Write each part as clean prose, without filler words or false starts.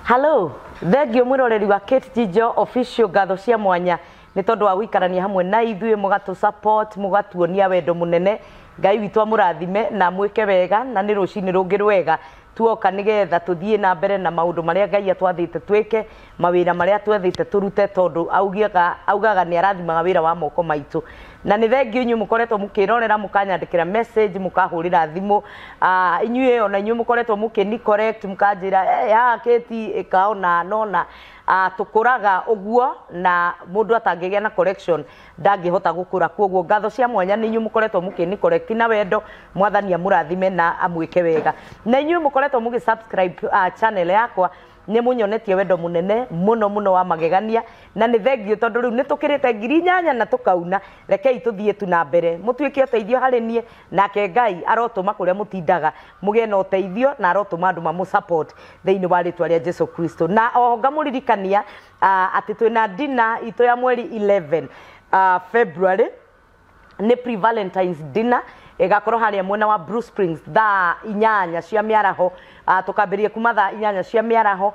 Hello, thengio mwiroreri wa Kate Jijo Official, ngatho cia mwanya nĩ tondũ wa gũikarania hamwe na ithuĩ, mũgatũ support, mũgatuonia wendo mũnene. Ngai witũ amũrathime na mwĩke wega. Na nĩ rũcinĩ rũngĩ rwega tuoka nĩgetha tũthiĩ na mbere na maũndũ marĩa Ngai atwathĩte twĩke, mawĩra marĩa twathĩte tũrute, tondũ augaga nĩ arathimaga wĩra wa moko maitũ. Na nĩ thengio inyuĩ mũkoretwo mũkĩrorera, mũkanyandĩkĩra message, mũkahũrĩra thimũ. Inyuĩ ona inyuĩ mũkoretwo mũkĩni correct, mũkanjĩra, "Hey, haha Kate ĩkaona nona." Tũkũraga ũguo, na mũndũ atangĩgĩa na correction ndangĩhota gũkũra. Koguo ngatho cia mwanya nĩ inyuĩ mũkoretwo mũkĩni correct na wendo. Mwathani amũrathime na amwĩke wega. Na inyuĩ mũkoretwo mũgĩ subscribe channel yakwa, nĩ mũnyonetie wendo mũnene mũno mũno wa magegania, na nĩ thengio tondũ rĩu nĩ tũkĩrĩte 8,000 na tũkauna. Rekei tũthiĩ tu na mbere, mũtuĩke ũteithio harĩ niĩ, nake Ngai arotũma kũrĩa mũtindaga mũgĩe na ũteithio, na arotũma andũ mamũ support thĩinĩ wa rĩtwa rĩa Jesu Kristo. Na oho ngamũririkania atĩ twĩna dinner itũ ya mweri 11 February, nĩ pre Valentine's dinner, ĩgakorwo harĩa mwena wa Blue Springs thaa 8 cia mĩaraho. Tũkambĩrĩria kuma thaa 8 cia mĩaraho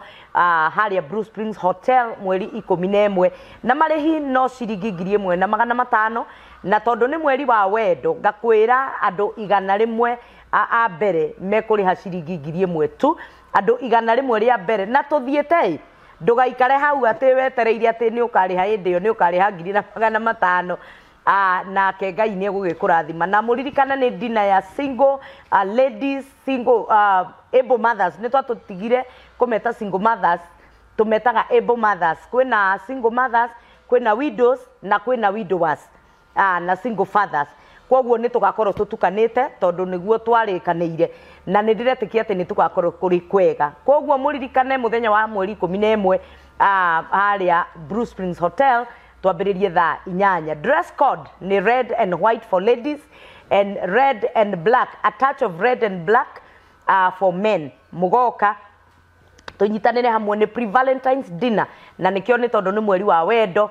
harĩa Blue Springs Hotel mweri 11, na marĩhi no ciringi 1,500. Na tondũ nĩ mweri wa wendo, ngakwĩra andũ 100 a mbere mekũrĩha ciringi 1,000 tu, andũ 100 rĩa mbere. Na tũthiĩte, ndũgaikare hau atĩ wetereire atĩ nĩ ũkarĩha hĩndĩ ĩyo, nĩ ũkarĩha 1,500. Nake Ngai nĩ egũgĩkũrathima. Na mũririkane nĩ dinner ya single ladies, single able mothers. Nĩ twatũtigire kũmeta single mothers, tũmetaga able mothers. Kwĩna single mothers, kwĩna widows, na kwĩna widowers, na single fathers. Koguo nĩ tũgakorwo tũtukanĩte tondũ nĩguo twarĩkanĩire, na nĩ ndĩretĩkia atĩ nĩ tũgakorwo kũrĩ kwega. Koguo mũririkane mũthenya wa mweri 11 harĩa Blue Springs Hotel, twambĩrĩrie thaa 8. Dress code nĩ red and white for ladies and red and black, a touch of red and black for men. Mũgoka tũnyitanĩre hamwe, nĩ pre Valentine's dinner, na nĩkĩo nĩ tondũ nĩ mweri wa wendo.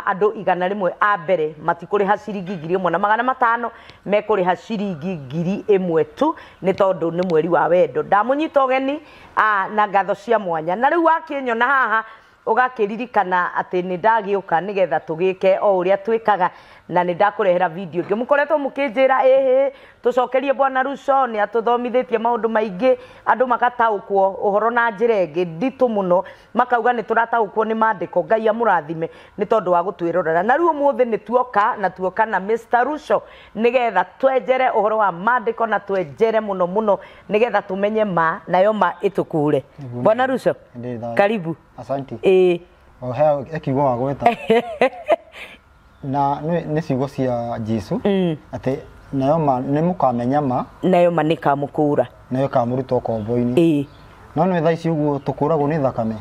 Andũ 100 a mbere matikũrĩha ciringi 1,500, mekũrĩha ciringi 1,000 tu, nĩ tondũ nĩ mweri wa wendo. Ndamũnyita ũgeni na ngatho cia mwanya. Na rĩu wakĩnyona haha, ũgakĩririkana atĩ nĩ ndagĩũka nĩgetha tũgĩke o ũrĩa twĩkaga, na nĩ ndakũrehera video ĩngĩ. Mũkoretwo mũkĩnjĩra, ĩhĩ, tũcokerie bwana Ruco, nĩ atũthomithĩtie maũndũ maingĩ, andũ magataũkwo ũhoro na njĩra ĩngĩ nditũ mũno, makauga nĩ tũrataũkwo nĩ mandĩko. Ngai amũrathime nĩ tondũ wa gũtwĩrorera. Na rĩu ũmũthĩ nĩ tuoka na tuoka na Mr. Ruco nĩgetha twenjere ũhoro wa mandĩko, na twenjere mũno mũno nĩgetha tũmenye ma, nayo ma ĩtũkũre. Bwana Ruco, Ndĩ thayũ. karibu. Asante. Ĩĩ. O he kiugo wa gweta na nĩ ciugo cia Jesu atĩ nayo ma nĩ mũkamenya ma, nayo ma nĩkamũkũra, nayo ĩkamũruta ũkombo-inĩ. No nĩ thaa ici ũguo tũkũragwo nĩ thakame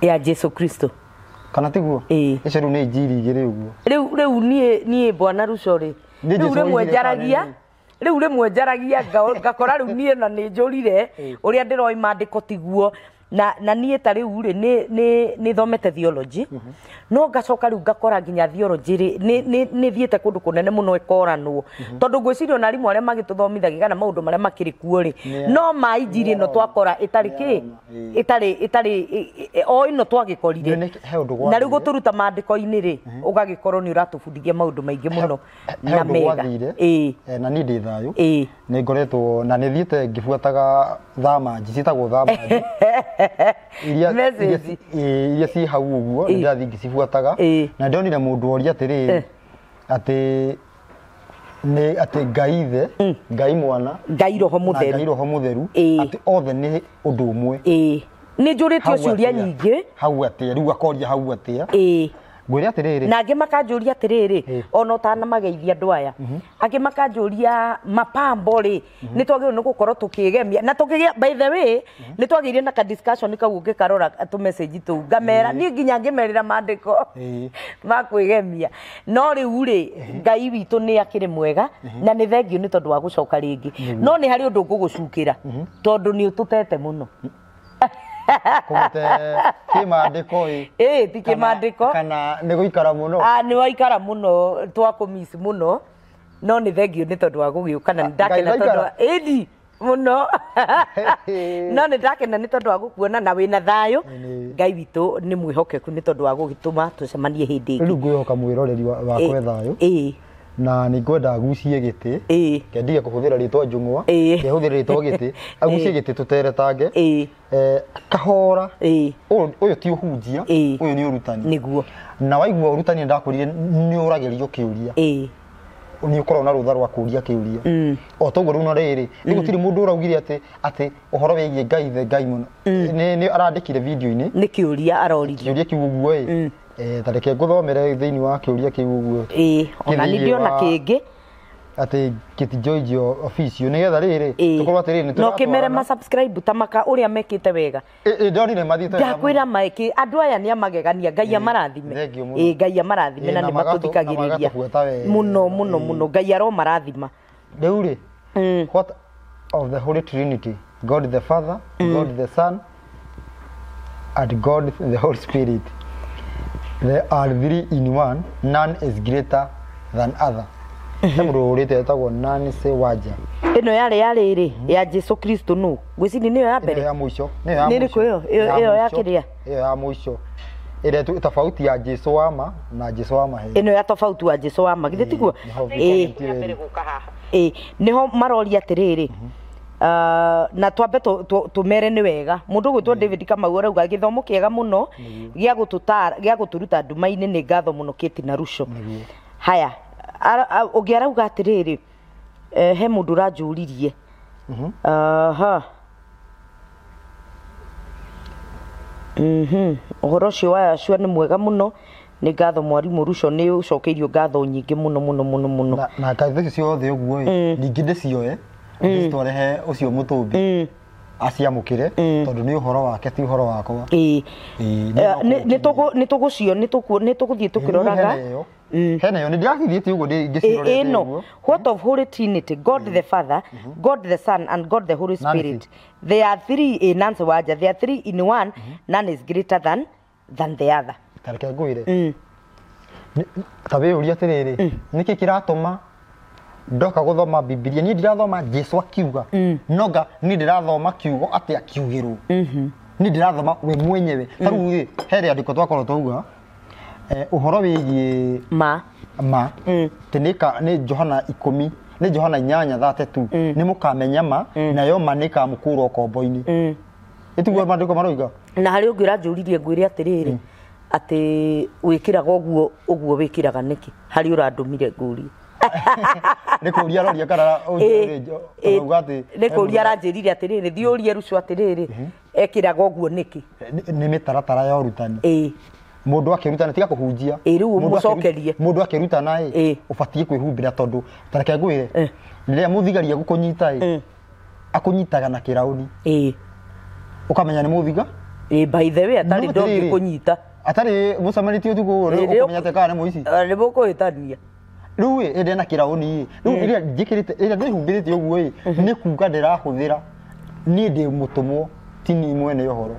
ya Jesu Kristo. Kana tiguo? Ĩĩ. Icio rĩu nĩ injiri igĩrĩ ũguo. Rĩu niĩ bwana Ruco rĩ, Nĩ rĩu Jesu rĩmwe oigire kana njaragia nĩ- rĩu rĩmwe njaragia ngakora rĩu niĩ na nĩ njũrire ũrĩa ndĩroĩ mandĩko tiguo. Na niĩ ta rĩu rĩ, nĩ thomete theology, no ngacoka rĩu ngakora nginya theology rĩ, nĩ thiĩte kũndũ kũnene mũno ĩkoranwo, tondũ ngwĩciria ona arimũ arĩa magĩtũthomithagia kana maũndũ marĩa makĩrĩ kuo rĩ, no ma injiri ĩno twakora ĩtarĩ kĩ, ĩtarĩ o ĩno twagĩkorire. He ũndũ Na rĩu gwathire. gũtũruta mandĩko-inĩ rĩ, ũgagĩkorwo nĩ ũratũbundithia maũndũ maingĩ mũno He na ũndũ mega. gwathire. Na niĩ ndĩ thayũ. Nĩ ngoretwo na nĩ thiĩte ngĩbuataga thamanji, ciĩtagwo thamanji iria Message. Iria ci hau ũguo, nĩ ndĩrathiĩ ngĩcibuataga. Na ndonire mũndũ oria atĩrĩrĩ, atĩ nĩ atĩ Ngai Ithe, Ngai Mwana Ngai Roho na Mũtheru. Ngai Roho Mũtheru, atĩ othe nĩ ũndũ ũmwe. Ĩĩ, nĩ njũrĩtio Hau ciũria atĩa? nyingĩ. Hau atĩa? Rĩu akoria hau atĩa? Ngwĩre atĩrĩrĩ, Na angĩ makanjũria atĩrĩrĩ, ona ũtanamageithia andũ aya, angĩ makanjũria mapambo rĩ, nĩ twagĩrĩirwo nĩ gũkorwo tũkĩgemia na tũkĩgĩa. By the way, nĩ twagĩire na ka discussion kau, ũngĩkarora tũ message tũu, ngamera niĩ nginya ngĩmerĩra mandĩko ma kwĩgemia. No rĩu rĩ, Ngai witũ nĩ akĩrĩ mwega, na nĩ thengio nĩ tondũ wa gũcoka rĩngĩ. No nĩ harĩ ũndũ ngũgũcukĩra, tondũ nĩ ũtũtete mũno. Kũmũte kĩmandĩko ĩ? Ĩĩ, ti kĩmandĩko. Kana nĩ gũikara mũno? Ah, nĩ waikara mũno, twakũmiss mũno, no nĩ thengio nĩ tondũ wa gũgĩũka na nĩ ndakena Ngai tondũ waikara? ĩni. Muno. No nĩ ndakena nĩ tondũ wa gũkuona na wĩna thayũ. Ngai witũ nĩ mwĩhokeku nĩ tondũ wa gũgĩtũma tũcemanie hĩndĩ ĩngĩ. Rĩu ngwĩhoka mwĩroreri wakwa thayũ. Na nĩ ngwenda agucie gĩtĩ. Kendige kũhũthĩra rĩtwa njũng'wa. Kehũthĩra rĩtwa gĩtĩ. Agucie gĩtĩ tũteretange. Kahora. Ũyũ ti ũhunjia, ũyũ nĩ ũrutani. Nĩguo. Na waigua ũrutani ndakwĩrire nĩ ũragĩrio kĩũria. Nĩ ũkoragwo na rũtha rwa kũũria kĩũria. O toguo rĩu na rĩrĩ, gũtirĩ mũndũ ũraugire atĩ ũhoro wĩgiĩ Ngai the Ngai mũno. Nĩ arandĩkire video-inĩ. Nĩ kĩũria aroririe. Kĩũria kĩu ũguo ĩ. Ta reke ngũthomere thĩinĩ wa kĩũria kĩu ũguo. Ona nĩ ndĩona kĩngĩ. Atĩ Kate Njoijo official nĩgetha rĩrĩ tũkorwo atĩrĩrĩ nĩ no kĩmere ma subscribe ta maka ũrĩa mekĩte wega. Ndonire mathiĩte wega. Ndakwĩra maĩkĩ andũ aya nĩ amagegania Ngai amarathime. Ngai amarathime na nĩ matũthikagĩrĩria mũno mũno mũno Ngai aromarathima. Rĩu rĩ what of the Holy Trinity, God the Father, God the Son and God the Holy Spirit, they are three in one, none is greater than other. He mũndũ ũrĩte etagwo Nancy Wanja. Ĩno yarĩ ya rĩrĩ ya Jesu Kristo nũ ngwĩciria nĩyo ya mbere. Ĩno ya mũico. Nĩyo ya mũico. Ĩyo ya kĩrĩa? Ĩyo ya mũico. Ĩrĩa tofauti ya Jesu wa ma na Jesu wa maheni. Ĩno ya tofauti wa Jesu wa ma githĩ tiguo? Nĩho maroria atĩrĩrĩ na twambe tũmere nĩ wega mũndũ ũgwĩtwo David Kamau arauga gĩthomo kĩega mũno gĩa gũtũtara gĩa gũtũruta nduma-inĩ nĩ ngatho mũno Kate na Ruco. Haya ũngĩ arauga atĩrĩrĩ he mũndũ ũranjũririe ũhoro ũcio wa Yahshua nĩ mwega mũno nĩ ngatho mwarimũ Ruco nĩ ũcokeirio ngatho nyingĩ mũno mũno mũno mũno. Na ngatho icio ciothe ũguo ĩ ningĩ ndĩcioe ndĩcitware he ũcio mũtũmbi aciamũkĩre tondũ nĩ ũhoro wake ti ũhoro wakwa. Nĩ tũgũcio nĩ tũgũthiĩ tũkĩroraga. Hena yo nĩ ndĩrathiĩte ũguo ngĩcirorete ũguo. What of Holy Trinity, God the Father, God the Son and God the Holy Spirit, they are three in Nancy Wanja, they are three in one, none is greater than the other. Ta reke ngwĩre ta wĩyũrie atĩrĩrĩ nĩkĩ kĩratũma ndoka gũthoma Bibilia niĩ ndirathoma Jesu akiuga noga niĩ ndĩrathoma kiugo atĩ akiugĩrwo niĩ ndĩrathoma we mwenyewe. Ta rĩu rĩ he rĩandĩko twakorwo twauga ũhoro wĩgiĩ ma atĩ nĩ Johana 10 nĩ Johana 8:32 nĩ mũkamenya ma nayo ma nĩ ĩkamũkũũra ũkombo-inĩ. Ĩtiguo maandĩko maroiga. Na harĩ ũngĩ ũranjũririe ngwĩre atĩrĩrĩ atĩ wĩkĩraga ũguo ũguo wĩkĩraga nĩkĩ harĩ ũrandũmire ngũrie. Nĩ kũũria aroria kana ũrauga atĩ nĩ kũũria aranjĩrire atĩrĩrĩ thiĩ ũrie Ruco atĩrĩrĩ ekĩraga ũguo nĩkĩ. Nĩ mĩtaratara ya ũrutani. Mũndũ akĩrutana tiga kũhunjia. Rĩu mũcokerie. Mũndũ akĩrutana ĩ ũbatiĩ kwĩhumbĩra tondũ ta reke ngwĩre rĩrĩa mũthigari egũkũnyita ĩ akũnyitaga na kĩraũni. Ũkamenya nĩ mũthiga. By the way atarĩ ndũngĩkũnyita. Atarĩ mũcemanĩtie ũtukũ ũyũ ũkũmenya atĩ kana nĩ mũici. Nĩ mũkũhĩtania. Rĩu ĩ ĩrĩa na kĩraũni ĩ rĩu ĩrĩa njĩkĩrĩte ĩrĩa ndĩhumbĩrĩte ũguo ĩ nĩ kuga ndĩrahũthĩra niĩ ndĩ mũtũmwo ti niĩ mwene ũhoro.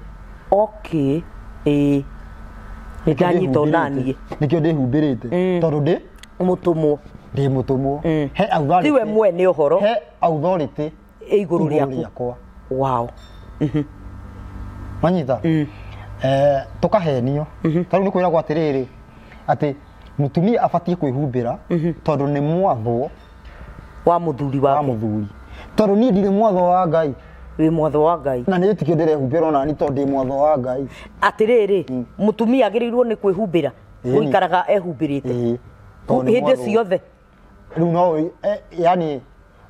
Okay. Nĩ ndanyita onaniĩ. Nĩkĩo ndĩhumbĩrĩte tondũ ndĩ mũtũmwo. Ndĩ mũtũmwo. He authority. Tiwe mwene ũhoro. He authority igũrũ rĩakwa. Wow. Manyita. Tũkahenio. Ta rĩu nĩ kwĩragwo atĩrĩrĩ atĩ mũtumia abatiĩ kwĩhumbĩra tondũ nĩ mwathwo wa mũthuri wake. Wa mũthuri. Tondũ niĩ ndirĩ mwathwo wa Ngai. Wĩ mwathwo wa Ngai. Na nĩ tikio ndĩrehumbĩra ona ni tondũ ndĩ mwathwo wa Ngai. Atĩrĩrĩ mũtumia agĩrĩirwo nĩ kwĩhumbĩra gũikaraga ehumbĩrĩte hĩndĩ ciothe. Rĩu no yani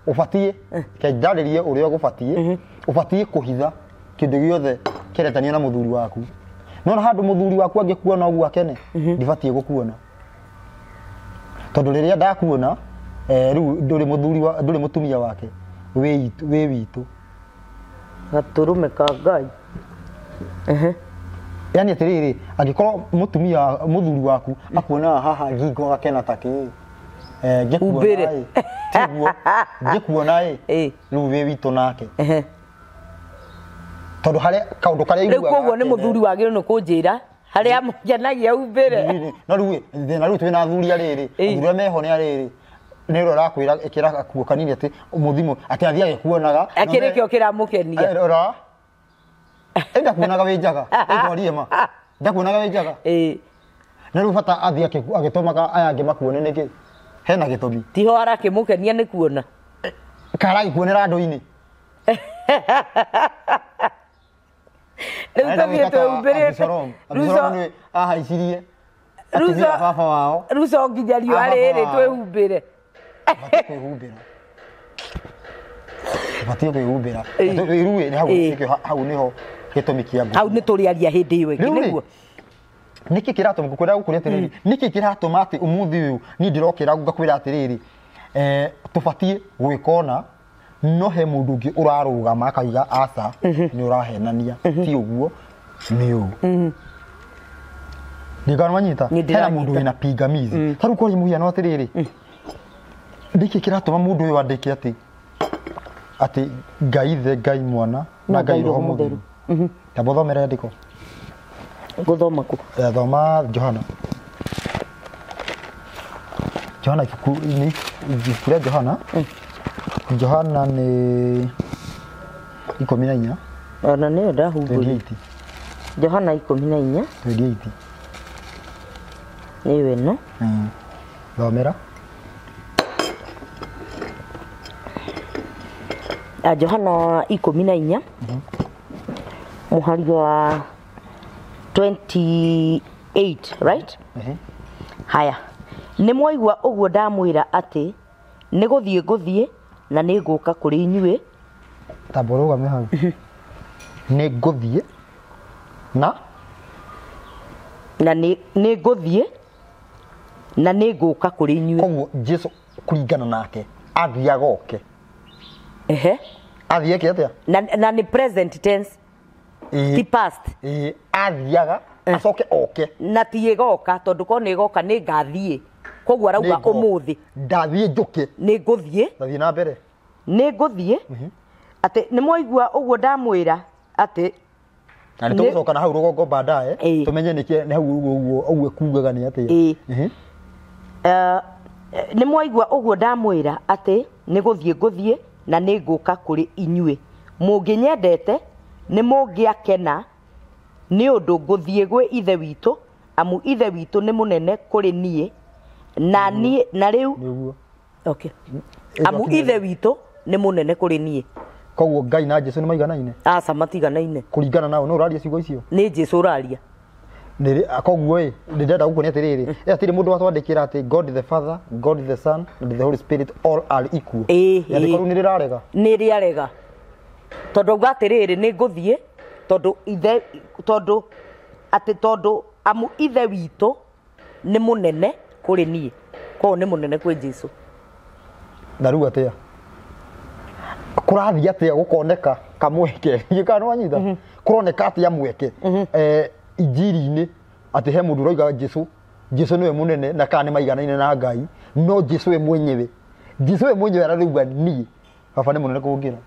ũbatiĩ ke ndarĩrie ũrĩa ũgũbatiĩ ũbatiĩ kũhitha kĩndũ gĩothe kĩretanio na mũthuri waku. No na handũ mũthuri waku angĩkuona ũguo akene ndibatiĩ gũkuona. Tondũ rĩrĩa ndakuona rĩu ndũrĩ mũthuri wa ndũrĩ mũtumia wake wĩ witũ. Gatũrũme ka Ngai. Yani atĩrĩrĩ angĩkorwo mũtumia mũthuri waku akuonaga haha ngingo agakena ta kĩ ngĩkuona ĩ tiguo ngĩkuona ĩ rĩu wĩ witũ nake. Tondũ harĩa kaũndũ karĩa iguaga. Rĩu koguo nĩ mũthuri wagĩrĩirwo nĩ kũnjĩra harĩa mũkenagia umbĩre. No rĩu thĩna rĩu twĩna athuri arĩrĩ athuri arĩa meho nĩ arĩrĩ Nĩ ũrĩa ũrakwĩra ĩkĩra gakuo kanini atĩ mũthimo atĩ athiĩ agĩkuonaga. Akĩrĩ kĩo kĩramũkenia. Rora. Ndakuonaga wĩ njaga. Ĩtwarie ma. Ndakuonaga wĩ njaga. Ĩĩ. Na rĩu bata athiĩ agĩtũmaga aya angĩ makuone nĩkĩ? Hena gĩtũmi. Tiho arakĩmũkenia nĩ kuona. Karagĩkuonera andũ-inĩ. Rĩu tũthiĩ twĩhumbĩrĩte. Abisalomu nĩ ahaicirie atumia baba wao. Ruco nginya riũa rĩrĩ twĩhumbĩre. Batiĩ kwĩhumbĩra. Batiĩ kwĩhumbĩra. Rĩu hau nĩho gĩtũmi kĩa ngũ. Hau nĩ tũrĩaria hĩndĩ ĩyo ĩngĩ nĩguo. Nĩkĩ kĩratũma ngũkwĩra gũkũria atĩrĩrĩ? Nĩkĩ kĩratũma atĩ ũmũthĩ ũyũ niĩ ndĩrokĩra ngakwĩra atĩrĩrĩ, tũbatiĩ gwĩka ũna, no he mũndũ ũngĩ ũrarũgama akauga aca, nĩ ũrahenania, ti ũguo, nĩ ũũ. Ndikana manyita? Hena mũndũ wĩna pingamizi. Ta rĩu kwaria mũhiano atĩrĩrĩ, nĩkĩ kĩratũma mũndũ ũyũ andĩke atĩ atĩ Ngai Ithe, Ngai Mwana na Ngai Roho Mũtheru? Tamba ũthomere rĩandĩko. Gũthoma kũ? Thoma Johana. Johana ibuku nĩ ibuku rĩa Johana. Johana nĩ 14. Ona nĩyo ndahumbũria. Johana 14. 28. Nĩyo ĩno. Thomera. Johana 14. Mũhari wa 28, right? Haya. Nĩ mwaigua ũguo ndamwĩra atĩ nĩ gũthiĩ ngũthiĩ na nĩ ngũka kũrĩ inyuĩ. Tamba ũrũgame hau. Nĩ ngũthiĩ na na nĩ ngũthiĩ na nĩ ngũka kũrĩ inyuĩ. Koguo Jesu kũringana nake athiaga oke. Ehe. Athiĩ eke atĩa? Na nĩ present tense. Ti past. Athiaga acoke oke. Na ti ĩgoka tondũ korwo nĩ ĩgoka nĩ ngathiĩ. Koguo arauga ũmũthĩ. Ndathiĩ njũke. Nĩ ngũthiĩ. Ndathiĩ na mbere. Nĩ ngũthiĩ. Atĩ nĩ mwaigua ũguo ndamwĩra atĩ na nĩ tũgũcoka na hau rũgongo baadaye tũmenye nĩkĩ nĩ hau ũguo ũguo kugaga nĩ atĩa. Nĩ mwaigua ũguo ndamwĩra atĩ nĩ gũthiĩ ngũthiĩ na nĩ ngũka kũrĩ inyuĩ. Mũngĩnyendete nĩ mũngĩakena nĩ ũndũ ngũthiĩ gwĩ Ithe witũ, amu Ithe witũ nĩ mũnene kũrĩ niĩ na niĩ na rĩu. Okay. Amu Ithe witũ nĩ mũnene kũrĩ niĩ. Koguo Ngai na Jesu nĩ maiganaine? Aca matiganaine. Kũringana nao nũ ũraria ciugo icio? Nĩ Jesu ũraria. Koguo ĩ ndĩrenda gũkuonia atĩrĩrĩ, hatirĩ mũndũ watwandĩkĩra atĩ God the Father, God the Son and the Holy Spirit all are equal. Rĩandĩko rĩu nĩ rĩrarega? Nĩ rĩarega. Tondũ auga atĩrĩrĩ nĩ ngũthiĩ tondũ ithe tondũ atĩ tondũ amu Ithe witũ nĩ mũnene kũrĩ niĩ. Koguo nĩ mũnene kwĩ Jesu. Na rĩu atĩa? Kũrathiĩ atĩa gũkoneka kamweke? Kana wanyita? Kũroneka atĩa mweke? Injiri-inĩ atĩ he mũndũ ũroiga Jesu, Jesu nĩwe mũnene na kana nĩ maiganaine na Ngai, no Jesu we mwenyewe. Jesu we mwenyewe arauga niĩ baba nĩ mũnene kũngĩra.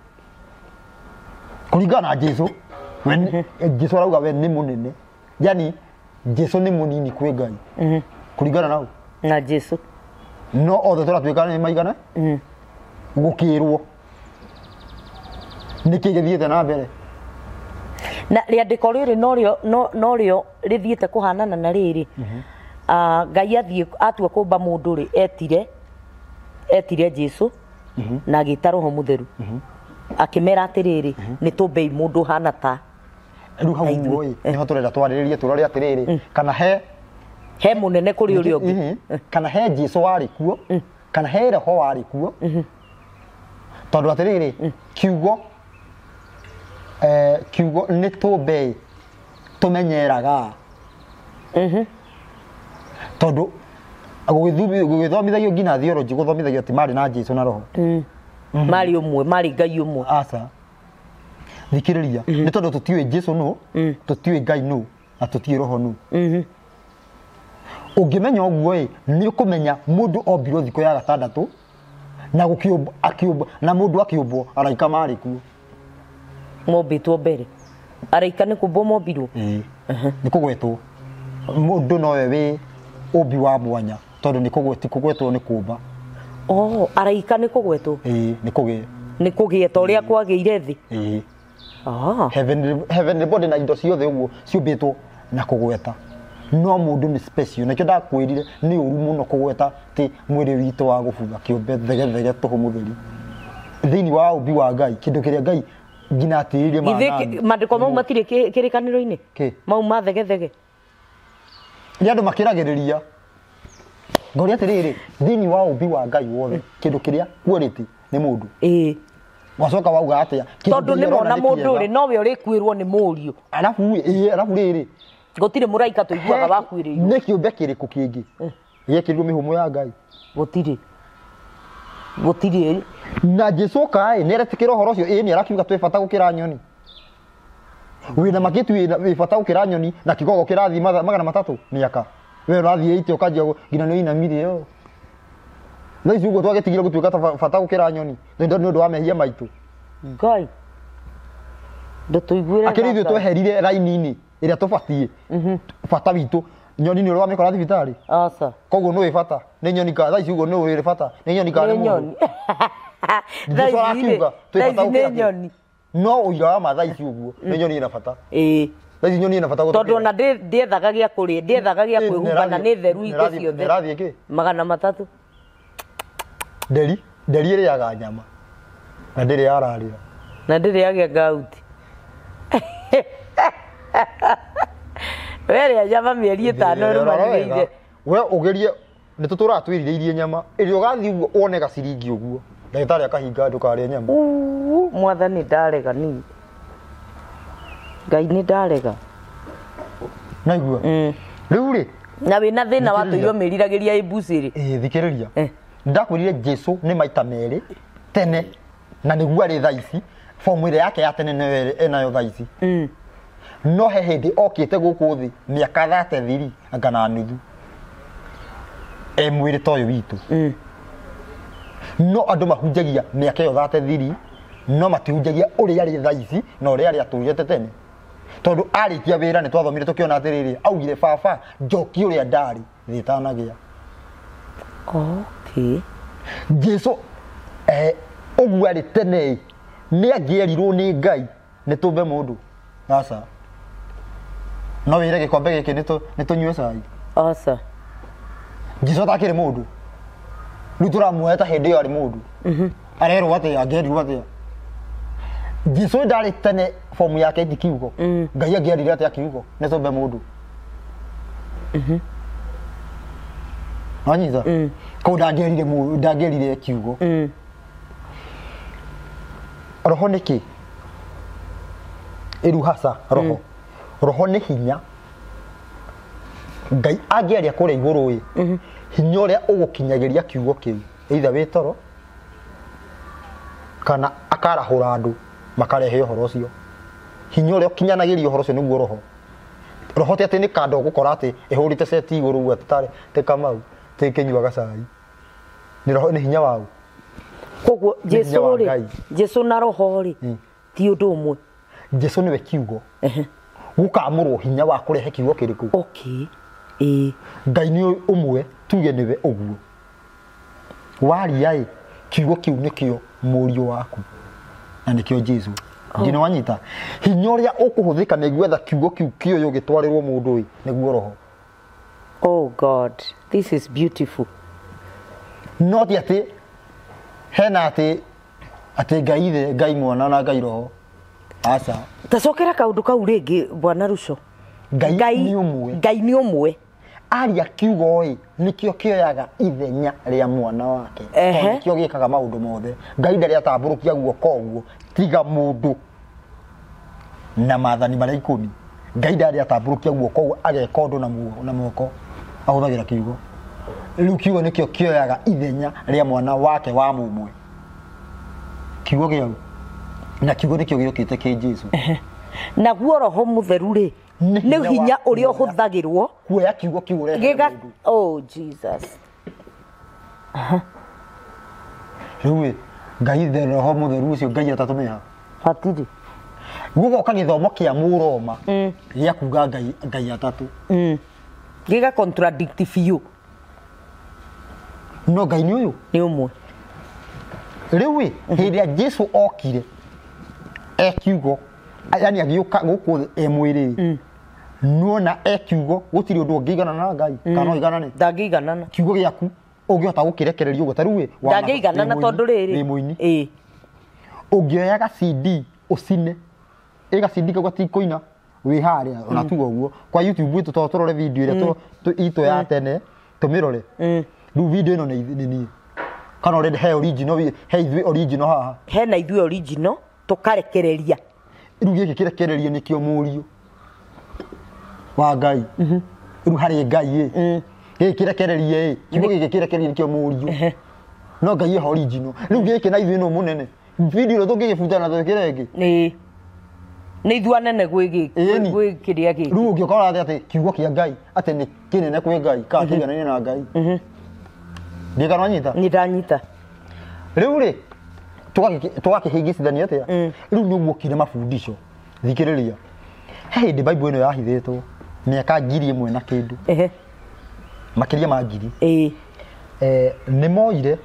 Kũringana na Jesu, Jesu arauga we nĩ mũnene. Yani Jesu nĩ mũnini kwĩ Ngai. Kũringana na na Jesu. No othe tũratuĩka nĩ maigana? Gũkĩrwo. Nĩkĩ gĩthiĩte na mbere? Na rĩandĩko rĩrĩ norĩo rĩthiĩte kũhanana na rĩrĩ. Ngai athiĩ atua kũmba mũndũ rĩ, etire Jesu na agĩta Roho Mũtheru. Akĩmera atĩrĩrĩ, nĩ tũmbei mũndũ hana ta rĩu hau ũguo ĩ nĩho tũrenda twarĩrĩrie tũrore atĩrĩrĩ, kana he mũnene kũrĩ ũrĩa ũngĩ, kana he Jesu warĩ kuo, kana he Roho warĩ kuo. Tondũ atĩrĩrĩ, kiugo kiugo nĩ tũmbei tũmenyeraga. Tondũ gũgĩthomithagio nginya theology gũthomithagio atĩ marĩ na Jesu na Roho. Marĩ ũmwe, marĩ Ngai ũmwe. Aca. Thikĩrĩria, nĩ tondũ tũtiũĩ Jesu nũ, tũtiũĩ Ngai nũ, na tũtiũĩ Roho nũ. Ũngĩmenya ũguo ĩ, nĩ ũkũmenya mũndũ ombirwo thikũ ya gatandatũ na gũkĩũmbwo akĩũmbwo na mũndũ akĩũmbwo araika marĩ kuo. Mombĩtwo mbere. Araika nĩ kũmbwo mombirwo? Nĩ kũgwetwo. Mũndũ nowe wĩ ũmbi wa mwanya tondũ nĩ kũgwetwo nĩ kũmba. Oh, araika nĩ kũgwetwo. Ĩĩ, nĩ kũgĩe. Nĩ kũgĩe ta ũrĩa kwagĩire thĩ. Ĩĩ. Ah. Heavenly body na indo ciothe ũguo ciũmbĩtwo na kũgweta. No mũndũ nĩ special, nĩkĩo ndakwĩrire nĩ ũru mũno kũgweta atĩ mwĩrĩ witũ wa gũbutha kĩũmbe thegethege tũhũ mũtheri. Thĩinĩ wa ũmbi wa Ngai, kĩndũ kĩrĩa Ngai nginya atĩrĩrie Githĩ maandĩko mau matirĩ kĩrĩkanĩro-inĩ? Kĩ? Mau ma thegethege. Nĩ andũ makĩragĩrĩria. Ngoria atĩrĩrĩ, thĩinĩ wa ũmbi wa Ngai wothe, kĩndũ kĩrĩa quality nĩ mũndũ. Ĩĩ. Wacoka wauga atĩa? Tondũ nĩ mona mũndũ rĩ, nowe ũrĩkuĩrwo nĩ mũriũ. Arabu ĩĩ, arabu rĩrĩ. Gũtirĩ mũraika tũiguaga wakuĩrĩirwo. Nĩ kĩũmbe kĩrĩkũ kĩngĩ gĩekĩrirwo mĩhũmũ ya Ngai? Gũtirĩ. Gũtirĩ. Na Jesu kaĩ nĩ aretĩkĩra ũhoro ũcio? Ĩĩ, nĩ arakiuga twĩ bata gũkĩra nyoni. Wĩna makĩtu wĩ bata gũkĩra nyoni na kĩgogo kĩrathiĩ 300 mĩaka. We ũrathiĩ 80 ũkanjia nginya nĩ ũinamire yo. Thaa ici ũguo twagĩtigire gũtuĩka ta bata gũkĩra nyoni nĩ ũndũ wa mehia maitũ. Ngai. Ndũtũiguĩre. Akĩrĩ ithuĩ tweherire raini-inĩ ĩrĩa tũbatiĩ. Bata witũ nyoni nĩ ũrĩ wamĩkora thibitarĩ? Aca. Koguo nĩ wĩ bata nĩ nyoni ka thaa ici ũguo nĩ wĩ bata nĩ nyoni ka nĩ mũndũ. Thaa ici nĩ nyoni. No ũira wa ma thaa ici ũguo nĩ nyoni ĩna bata. Ĩĩ. Thaa ici nyoni ĩna bata gũtũkĩra. Tondũ ona ndĩethaga gĩa kũrĩa, ndĩethaga gĩa kwĩhumba na nĩ theru indo ciothe. Nĩrathiĩ kĩ? 300. Nderi, nderi ĩrĩaga nyama na ndĩrĩ yararĩra. Na ndĩrĩ yagĩa ngauti. Werĩa nyama mĩeri 5 ĩrũmanĩrĩire. We ũgerie nĩ tũtũraga twĩrirĩirie nyama ĩrĩa ũgathiĩ ũguo wone gaciringi ũguo ndagĩtarĩ akahinga ndũkarĩe nyama. Mwathani ndarega niĩ. Ngai nĩ ndarega. Naigua? Rĩu rĩ na wĩna thĩna wa tũirio mĩriragĩria ĩmbucĩrĩ. Ĩĩ, thikĩrĩria. Ndakwĩrire Jesu nĩ maita merĩ tene na nĩguo arĩ thaa ici fomu ĩrĩa yake ya tene nĩyo ĩnayo thaa ici. No he hĩndĩ okĩte gũkũ thĩ mĩaka 33 anga na nuthu e mwĩrĩ ta ũyũ witũ. No andũ mahunjagia mĩaka ĩyo 33 no matihunjagia ũrĩa arĩ thaa ici na ũrĩa arĩ atũrĩte tene. Tondũ arĩkia wĩra nĩ twathomire tũkĩona atĩrĩrĩ, augire baba njoki ũrĩa ndarĩ thĩ ĩtanagĩa. Okay. Jesu ũguo arĩ tene nĩ angĩerirwo nĩ Ngai nĩ tũmbe mũndũ. Aca. No wĩre gĩkombe gĩkĩ nĩ tũnyue cai. Aca. Jesu atakĩrĩ mũndũ. Rĩu tũramuoya ta hĩndĩ ĩyo arĩ mũndũ. Arerwo atĩa, angĩerirwo atĩa? Jesu ndarĩ tene fomu yake ti kiugo. Ngai angĩerire atĩa kiugo nĩ tũmbe mũndũ. Wanyita? Koguo ndangĩerire mũndũ, ndangĩerire kiugo. Roho nĩ kĩ? Ĩruhaca roho. Roho nĩ hinya. Ngai angĩaria kũrĩa igũrũ ĩ, hinya ũrĩa ũgũkinyagĩria kiugo kĩu, either wĩ toro kana akarahũra andũ makarehe ũhoro ũcio. Hinya ũrĩa ũkinyanagĩria ũhoro ũcio nĩguo roho. Roho ti atĩ nĩ kando ũgũkora atĩ ĩhũrĩte ceti igũrũ ũguo atĩ tarĩ tĩ Kamau tĩ kĩnyuaga cai. Nĩ roho, nĩ hinya wau. Koguo Jesu rĩ, Jesu na roho rĩ ti ũndũ ũmwe. Jesu nĩwe kiugo. Gũkamũrwo hinya wa kũrehe kiugo kĩrĩkũ? Okay. Ĩĩ. Ngai nĩ ũmwe, tuge nĩwe ũguo. Waria ĩ, kiugo kĩu nĩkĩo mũriũ waku na nĩkĩo Jesu. Ndĩ wanyita? Hinya ũrĩa ũkũhũthĩka nĩ gwetha kiugo kĩu kĩũyũ gĩtwarĩrwo mũndũ ĩ, nĩguo roho. Oh God, this is beautiful. No ti atĩ hena atĩ atĩ Ngai ithe, Ngai mwana na Ngai roho. Aca. Tacokera kaũndũ kau rĩngĩ Bwana Ruco. Ngai nĩ ũmwe. Ngai nĩ ũmwe. Aria kiugo ĩ, nĩkĩo kĩoyaga ithenya rĩa mwana wake. Nĩkĩo gĩkaga maũndũ mothe. Ngai ndarĩ atambũrũkia guoko ũguo tiga mũndũ na maathani marĩa 10. Ngai ndarĩ atambũrũkia guoko ũguo ageka ũndũ na moko ahũthagĩra kiugo. Rĩu kiugo nĩkĩo kĩoyaga ithenya rĩa mwana wake wa mũmwe. Kiugo gĩau na kiugo nĩkĩo gĩũkĩte kĩ Jesu. Naguo roho mũtheru rĩ nĩ hinya ũrĩa ũhũthagĩrwo kuoya kiugo kĩu ũrehe mũndũ. Oh Jesus. Rĩu ĩ, Ngai ithe roho mũtheru ũcio Ngai atatũmĩha. Hatirĩ. Gũgoka gĩthomo kĩa Mũroma gĩa kuga Ngai Ngai atatũ. Gĩga contradict biũ. No Ngai nĩ ũyũ? Nĩ ũmwe. Rĩu ĩ hĩndĩ ĩrĩa Jesu okire e kiugo, yani agĩũka gũkũ thĩ e mwĩrĩ, nuona e kiugo gũtirĩ ũndũ ũngĩiganana na Ngai kana no iganane. Ndangĩiganana. Kiugo gĩaku ũngĩhota gũkĩrekereria ũguo ta rĩu ĩ Ndangĩiganana tondũ rĩrĩ wĩ mũini. Ĩĩ. Ũngĩoyaga CD ũcine ĩga CD kau gatikũina wĩ harĩa ona tuga ũguo kwa YouTube itũ to tũrore video ĩrĩa itũ ya tene tũmĩrore. Rĩu video ĩno nĩ niĩ kana ũrenda he original, he ithuĩ original haha. Hena ithuĩ original tũkarekereria. Rĩu gĩkĩ kĩrekererio nĩkĩo mũriũ wa Ngai. Rĩu harĩ Ngai ĩ gĩkĩ kĩrekererie ĩ kiugo gĩkĩ kĩrekererie nĩkĩo mũriũ no Ngai eho original. Rĩu gĩkĩ na ithuĩ no mũnene video ĩno tũngĩgĩbuta na twĩkĩre ĩngĩ. Ĩĩ. Nĩ ithuĩ anene gwĩ Ĩni. gwĩ kĩrĩa gĩkĩ. Rĩu ũngĩũka ũrathe atĩ kiugo kĩa Ngai atĩ nĩ kĩnene kwĩ Ngai kana kĩiganaine na Ngai. Ndikana wanyita? Nĩ ndanyita. Rĩu rĩ tũgakĩhĩngĩcithania atĩa? Rĩu nĩ guokire mabundisho. Thikĩrĩria. He hĩndĩ Bible ĩno yahithĩtwo mĩaka 1000 na kĩndũ. Ehe. Makĩria ma 1000. Ĩĩ. Nĩ moire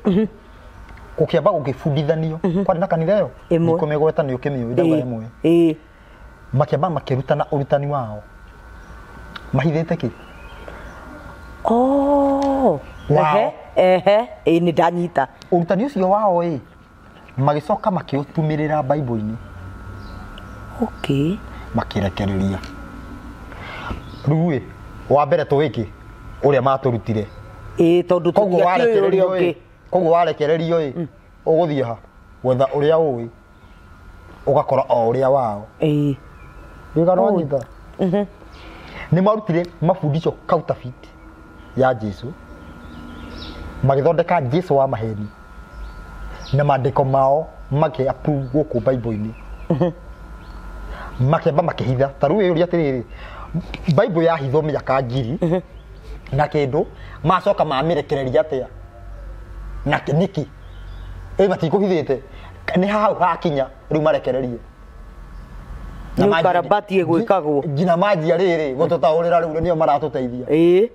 gũkĩamba gũkĩbundithanio kwarĩ na kanitha ĩyo Ĩmwe. ndikũmĩgweta nĩ ũkĩmĩũĩ ndauga ĩmwe. Ĩĩ. Makĩamba makĩrutana ũrutani wao mahithĩte kĩ? Oh. Wao. Ehe. Ehe. Ĩĩ nĩ ndanyita. Ũrutani ũcio wao ĩ magĩcoka makĩũtumĩrĩra Bible-inĩ. Okay. Makĩrekereria. Rĩu ĩ wa mbere tũwĩke ũrĩa matũrutire. Ĩĩ tondũ Koguo tũtiakĩũĩ ũrĩa warekererio ĩ ũngĩ. koguo warekererio ĩ ũgũthiĩ ha gwetha ũrĩa ũĩ ũgakora o ũrĩa wao. Ĩĩ. Wĩgana wanyita. Nĩ marutire mabundisho counterfeit ya Jesu magĩthondeka Jesu wa maheni na maandĩko mao makĩ approve gũkũ Bible-inĩ. Makĩamba makĩhitha ta rĩu ũria atĩrĩrĩ Bible yahithwo mĩaka 1000 na kĩndũ macoka mamĩrekereria atĩa na nĩkĩ ĩ matikũhithĩte nĩ hau hakinya rĩu marekererie. Nĩ ũkarabati ĩgwĩkagwo. Nginya manjia rĩrĩ gũtũtaũrĩra rĩu nĩo maratũteithia. Ĩĩ.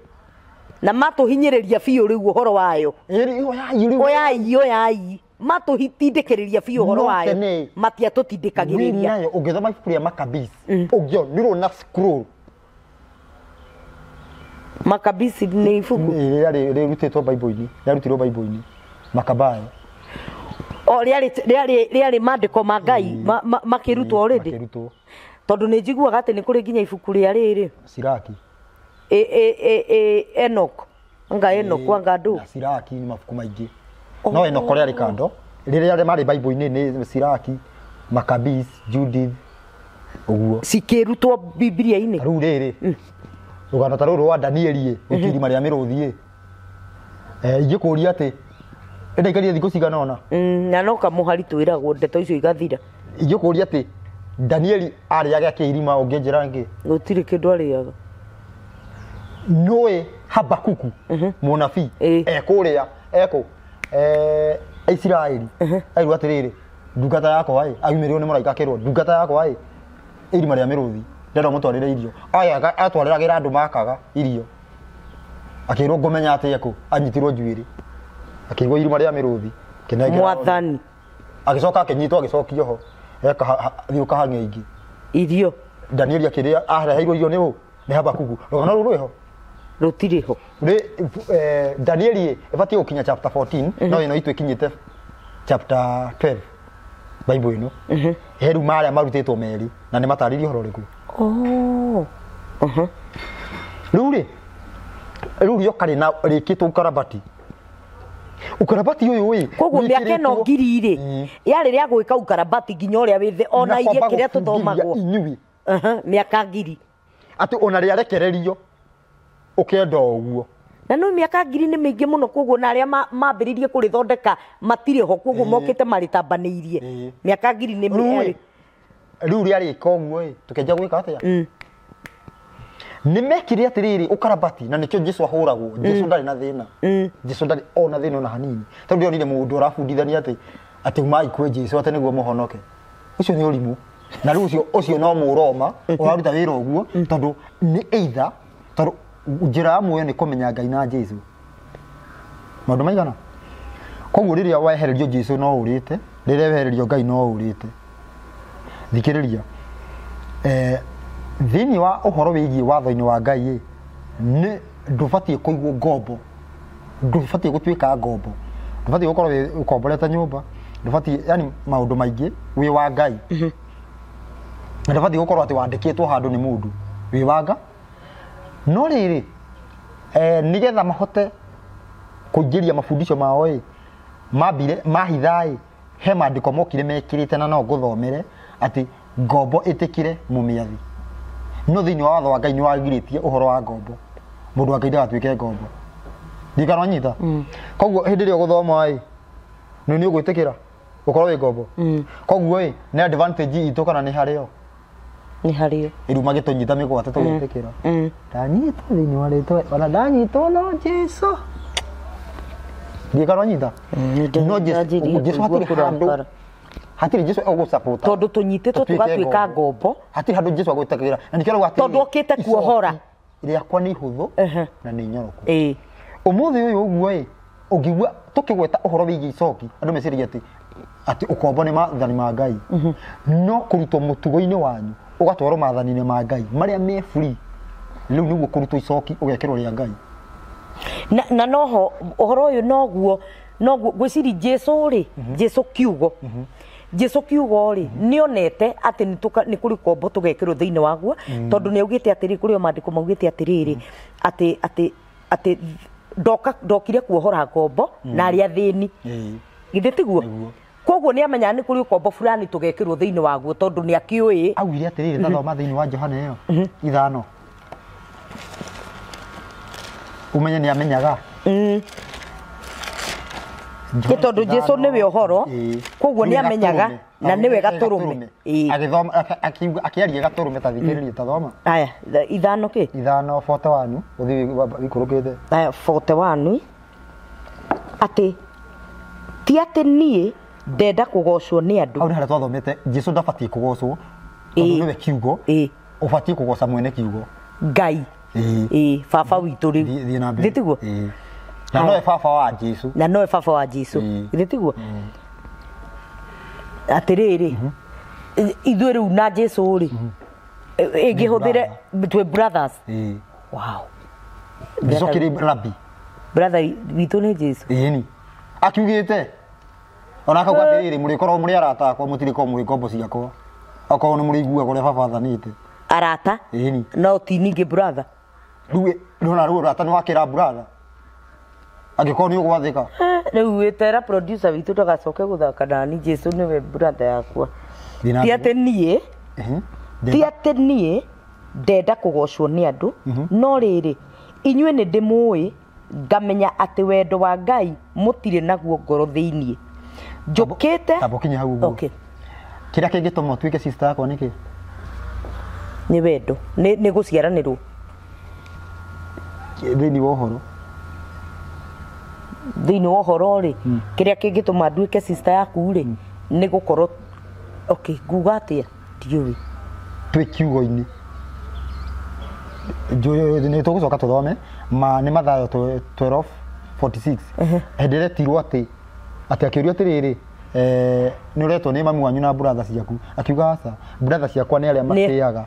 Na matũhinyĩrĩria biũ rĩu ũhoro wayo. Ĩĩ oyai rĩu. Oyai oyai. Matũhitindĩkĩrĩria biũ ũhoro No wayo. tene. Matiatũtindĩkagĩrĩria. Wĩnayo ũngĩthoma ibuku rĩa Maccabees ũngĩonirwo na scroll. Maccabees nĩ ibuku. Rĩrĩa rĩrutĩtwo Bible-inĩ, rĩarutirwo Bible-inĩ. Makabayo. O rĩarĩ maandĩko ma Ngai makĩrutwo already. Makĩrutwo. Tondũ nĩ njiguaga atĩ nĩ kũrĩ nginya ibuku rĩa rĩrĩ. Siraki. Enoch. Anga Enoch anga ndũ. Na Siraki nĩ mabuku maingĩ. No Enoch rĩarĩ kando. Rĩrĩa marĩ Bible-inĩ nĩ Siraki, Maccabees, Judith ũguo. Cikĩrutwo Bibilia-inĩ. Rĩu rĩrĩ. Rũgano ta rũrũ rwa Danieli ĩ irima rĩa mĩrũthi ĩ. Ingĩkũria atĩ ĩndaikarire thikũ cigana ũna. Na no kamũhari twĩragwo ndeto icio igathira. Ingĩkũria atĩ Danieli arĩaga kĩ irima ũngĩnjĩra nkĩ? Gũtirĩ kĩndũ arĩaga. Nũĩ Habakuku mũnabii ekũrĩa ekũ Isiraeli airwo atĩrĩrĩ ndungata yakwa ĩ aumĩrĩrwo nĩ mũraika akĩrwo ndungata yakwa ĩ irima rĩa mĩrũthi ndenda mũtwarĩre irio aya atwarĩragĩra andũ makaga irio akĩrwo ngũmenya atĩ ekũ anyitirwo njuĩrĩ akĩigwo irima rĩa mĩrũthi kĩnengera Mwathani agĩcoka akĩnyitwo agĩcokio ho thiĩ ũkahang'e ingĩ irio Danieli akĩrĩa areheirwo irio nĩ ũ nĩ Habakuku rũgano rũu rwĩho rũtirĩ ho. Danieli ĩbatiĩ gũkinya chapter 14 no ĩno itũ ĩkinyĩte chapter 12 Bible ĩno. He rĩu marĩa marutĩtwo merĩ na nĩ matarĩrie ũhoro ũrĩkũ. Oh. Rĩu rĩ rĩu rĩoka rĩna rĩkĩtwo ũkarabati. Ũkarabati ũyũ ĩ Koguo mĩaka ĩno 1000 rĩ yarĩ rĩa gwĩka ũkarabati nginya ũrĩa wĩ thĩ ona iria kĩrĩa tũthomagwo. Inyuĩ. Mĩaka 1000. Atĩ ona rĩarekererio ũkenda ũguo. Na no mĩaka 1000 nĩ mĩingĩ mũno koguo na arĩa mambĩrĩirie kũrĩthondeka matirĩ ho koguo mokĩte marĩtambanĩirie. Mĩaka 1000 nĩ mĩerĩ. Rĩu rĩarĩka ũguo ĩ tũkĩanjia gwĩka atĩa? Nĩ mekire atĩrĩrĩ ũkarabati na nĩkĩo Jesu ahũragwo. Jesu ndarĩ na thĩna. Jesu ndarĩ ona thĩna ona hanini. Tondũ ndĩronire mũndũ ũrabundithania atĩ atĩ umai kwĩ Jesu atĩ nĩguo mũhonoke. Ũcio nĩ ũrimũ. Na rĩu ũcio no Mũroma ũraruta wĩra ũguo tondũ nĩ either tondũ njĩra ya muoyo nĩ kũmenya Ngai na Jesu. Maũndũ maigana? Koguo rĩrĩa wehererio Jesu no ũrĩte, rĩrĩa wehererio Ngai no ũrĩte. Thikĩrĩria. Thĩinĩ wa ũhoro wĩgiĩ watho-inĩ wa Ngai ĩ, nĩ ndũbatiĩ kũigwo ngombo, ndũbatiĩ gũtuĩka ngombo, ndũbatiĩ gũkorwo wĩ ũkomborete nyũmba, ndũbatiĩ yani maũndũ maingĩ wĩ wa Ngai. Na ndũbatiĩ gũkorwo atĩ wandĩkĩtwo handũ nĩ mũndũ wĩ wa Ngai. No rĩrĩ, nĩgetha mahote kũingĩria mabundisho mao ĩ, mambire mahitha ĩ, he maandĩko mokire mekĩrĩte na no ngũthomere atĩ ngombo ĩtĩkĩre mũmĩathi. No thĩinĩ wa watho wa Ngai nĩ wagirĩtie ũhoro wa ngombo, mũndũ wa Ngai ndagatuĩke ngombo. Ndikana wanyita? Koguo hĩndĩ ĩrĩa ũgũthoma ĩ, nĩ ũgwĩtĩkĩra ũkorwo wĩ ngombo. Koguo ĩ, nĩ advantage itũ kana nĩ harĩo? Nĩ harĩo. Rĩu magĩtũnyita mĩgwate tũgĩtĩkĩra. Ndanyitwo thĩinĩ wa rĩtwa, ona ndanyitwo no Jesu. Ndikana wanyita? No Jesu hatirĩ handũ, hatirĩ Jesu egũsupport. Tondũ tũnyitĩtwo tũgatuĩka ngombo. Hatirĩ handũ Jesu agwĩtĩkĩra. Na nĩkĩo arauga atĩrĩrĩ, Tondũ okĩte kuohora. Rĩakwa nĩ ihũthũ na nĩ inyoroku. Ũmũthĩ ũyũ ũguo ĩ, ũngĩigua tũkĩgweta ũhoro wĩgiĩ icoki, andũ meciragia atĩ ũkombo nĩ maathani ma Ngai. No kũrutwo mũtugo-inĩ wanyu, ũgatwarwo maathani-inĩ ma Ngai marĩa me free. Rĩu nĩguo kũrutwo icoki ũgekĩrwo rĩa Ngai. Na noho ũhoro ũyũ noguo noguo ngwĩciria Jesu rĩ, Jesu kiugo. Jesu kiugo rĩ, nĩonete atĩ nĩ kũrĩ kombo tũgekĩrwo thĩinĩ waguo, tondũ nĩ augĩte atĩrĩ, kũrĩ o maandĩko maugĩte atĩrĩrĩ, atĩ atĩ atĩ ndokire kuohora ngombo na arĩa athĩni. Githĩ tiguo? Koguo nĩ amenyaga nĩ kũrĩ ũkombo fulani tũgekĩrwo thĩinĩ waguo tondũ nĩ akĩũĩ. Augire atĩrĩrĩ, tathoma thĩinĩ wa Johana ĩyo 5. Umenye nĩ amenyaga. Nĩ tondũ Jesu nĩwe ũhoro, koguo nĩ amenyaga na nĩwe gatũrũme. Agĩthoma akĩaria gatũrũme, ta thikĩrĩria, tathoma. Aya, 5 kĩ? 5:41, ũthiĩ wikũrũkĩte. Aya, 41. Atĩ ti atĩ niĩ ndenda kũgocwo nĩ andũ. Hau nĩ harĩa twathomete Jesu ndabatiĩ kũgocwo, tondũ nĩwe kiugo, ũbatiĩ kũgoca mwene kiugo. Ngai. Baba witũ rĩu. Thiĩ na mbere. Githĩ tiguo? Na nowe baba wa Jesu. Na nowe baba wa Jesu. Githĩ tiguo? Atĩrĩrĩ, ithuĩ rĩu na Jesu rĩ, ĩngĩhũthĩre twĩ brothers. Wow. Jesu kĩrĩ rabbi. Brother witũ nĩ Jesu. Ĩni. Akiugĩte ona akauga atĩrĩrĩ, mũrĩkorwo mũrĩ arata akwa, mũtirĩkorwo mũrĩ ngombo ciakwa. Okorwo nĩ mũrĩiguaga ũrĩa baba athanĩte. Arata? Ĩni. No ti ningĩ brother. Rĩu ndona rĩu ũrata nĩ wakĩra brother. Angĩkorwo nĩ ũgwathĩka. Rĩu wĩtera producer witũ ndagacoke gũthaka nani, Jesu nĩwe brother yakwa. Ti atĩ niĩ, ti atĩ niĩ ndenda kũgocwo nĩ andũ, no rĩrĩ, inyuĩ nĩ ndĩmũĩ, ngamenya atĩ wendo wa Ngai mũtirĩ naguo ngoro thĩinĩ. Njũkĩte. Tamba ũkinye hau ũguo. Okay. Kĩrĩa kĩngĩtũma ũtuĩke sister yakwa nĩ kĩ? Nĩ wendo, nĩ gũciaranĩrwo. Thĩinĩ wa ũhoro. Thĩinĩ wa ũhoro rĩ, kĩrĩa kĩngĩtũma nduĩke sister yaku rĩ, nĩ gũkorwo, okay, nguga atĩa? Ndiũĩ. Twĩ kiugo-inĩ. Nĩ tũgũcoka tũthome, ma nĩ Mathayo 12:46. Hĩndĩ ĩrĩa etirwo atĩ akĩũrio atĩrĩrĩ, nĩ ũretwo nĩ mami wanyu na brother ciaku. Akiuga aca, brother ciakwa nĩ arĩa matĩaga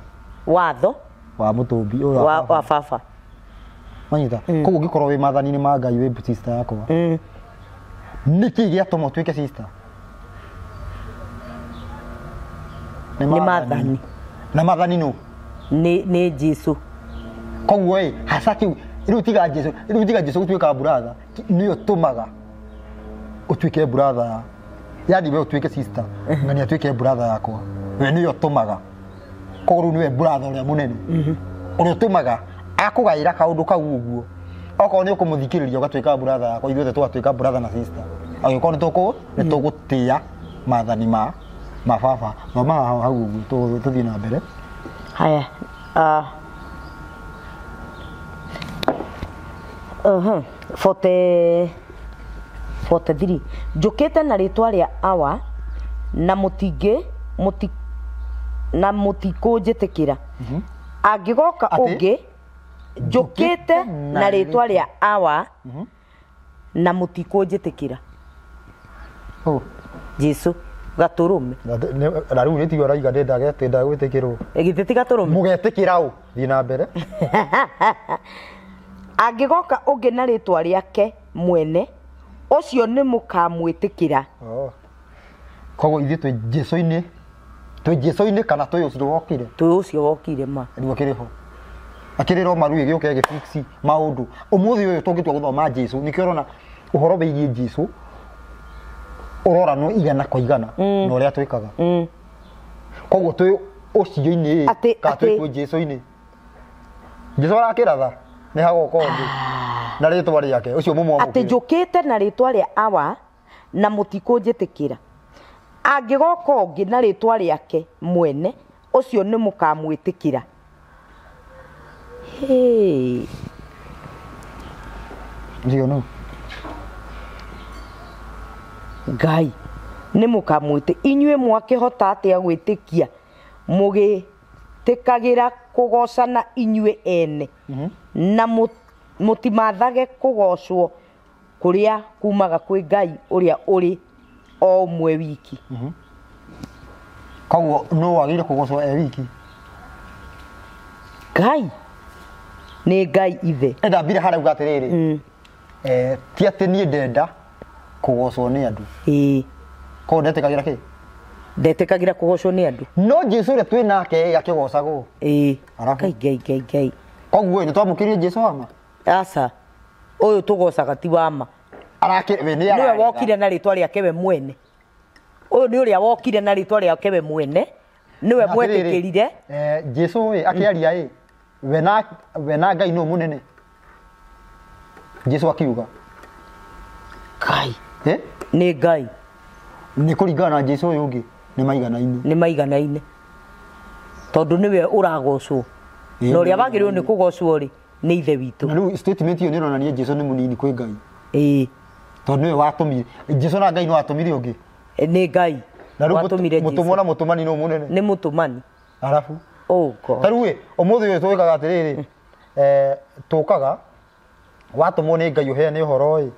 watho wa mũtũmbi ũyũ wa wa baba. Wanyita? Koguo ũngĩkorwo wĩ maathani-inĩ ma Ngai wĩ sister yakwa. Nĩkĩ gĩatũma ũtuĩke sister? Nĩ maathani. Na maathani nũ? Nĩ Jesu. Koguo ĩ, haca kĩu, rĩu tiga Jesu, rĩu tiga Jesu gũtuĩka brother, nĩyo tũmaga ũtuĩke brother. Yani we ũtuĩke sister, na nĩ atuĩke brother yakwa. We nĩyo tũmaga. Koguo rĩu nĩwe brother ũrĩa mũnene. Ũrĩa ũtũmaga akũgaĩra kaũndũ kau ũguo. Okorwo nĩ ũkũmũthikĩrĩria ũgatuĩka brother yakwa, ithuothe tũgatuĩka brother na sister. Angĩkorwo nĩ tũgũtĩĩa maathani ma baba. Thoma haha hau ũguo tũthiĩ na mbere. Haya. 43. Njũkĩte na rĩtwa rĩa Awa na mũtikũnjĩtĩkĩra. Angĩgoka ũngĩ, njũkĩte na rĩtwa rĩa Awa na mũtikũnjĩtĩkĩra. Oh. Jesu gatũrũme. Na rĩu nĩtigwo araiga ndenda gwĩtĩkĩrwo. Githĩ ti gatũrũme? Mũgetĩkĩra ũ? Thiĩ na mbere. Angĩgoka ũngĩ na rĩtwa rĩake mwene, ũcio nĩ mũkamwĩtĩkĩra. Oh. Koguo ithuĩ twĩ Jesũ-inĩ. Twĩ Jesũ-inĩ kana twĩ ũcio wokire? Twĩ ũcio wokire ma. Rĩu akĩrĩ ho. Akĩrĩ Roma rĩu ĩgĩũka ĩgĩfix maũndũ. Ũmũthĩ ũyũ tũngĩtua gũthoma Jesũ, nĩkĩo ũrona ũhoro wĩgiĩ Jesũ ũroranwo igana kwa igana na ũrĩa twĩkaga. Koguo twĩ ũcio-inĩ kana twĩ kwĩ Jesũ-inĩ. Jesũ arakĩratha nĩ hagoka ũngĩ na rĩtwa rĩake ũcio mũmwamũkĩre. Atĩ njũkĩte na rĩtwa rĩa Awa na mũtikũnjĩtĩkĩra. Angĩgoka ũngĩ na rĩtwa rĩake mwene, ũcio nĩ mũkamwĩtĩkĩra. Hey. Ndio no. Ngai nĩ mũkamwĩtĩ inyuĩ mwakĩhota atĩa gwĩtĩkia mũgĩtĩkagĩra kũgocana inyuĩ ene na mũtimathage kũgocwo kũrĩa kumaga kwĩ Ngai ũrĩa ũrĩ o ũmwe wiki. Koguo no wagĩrĩire kũgocwo e wiki? Ngai nĩ Ngai ithe. Ndambire harĩa uga atĩrĩrĩ, ti atĩ niĩ ndenda kũgocwo nĩ andũ. Ĩĩ. Koguo ndetĩkagĩra kĩ? Ndetĩkagĩra kũgocwo nĩ andũ. No Jesũ ũrĩa twĩ nake akĩgocagwo. Ĩĩ. Ngai Ngai Ngai Ngai. Koguo nĩ twamũkĩrire Jesũ wa ma? Aca. Ũyũ tũgocaga ti wa ma. Nĩwe wokire na rĩtwa rĩake we mwene. Ũyũ nĩ ũrĩa wokire na rĩtwa rĩake we mwene. Nĩwe mwetĩkĩrire. Jesũ ĩ akĩaria ĩ we na Ngai nũ mũnene? Jesũ akiuga. Ngai. Nĩ Ngai. Nĩ kũringana na Jesũ ũyũ ũngĩ nĩ maiganaine. Nĩ maiganaine. Tondũ nĩwe ũragocwo. Na ũrĩa wagĩrĩirwo nĩ kũgocwo rĩ nĩ ithe witũ. Na rĩu statement ĩyo nĩ ĩronania Jesũ nĩ mũnini kwĩ Ngai. Ĩĩ. Tondũ nĩwe watũmire. Jesũ na Ngai nĩ watũmire ũngĩ. Nĩ Ngai. Na rĩu mũtũmwo na mũtũmani nũ mũnene? Nĩ mũtũmani. Arabu. Oh God. Ta rĩu ĩ ũmũthĩ ũyũ twĩkaga atĩrĩrĩ, tũkaga watũmwo nĩ Ngai ũheane ũhoro ĩ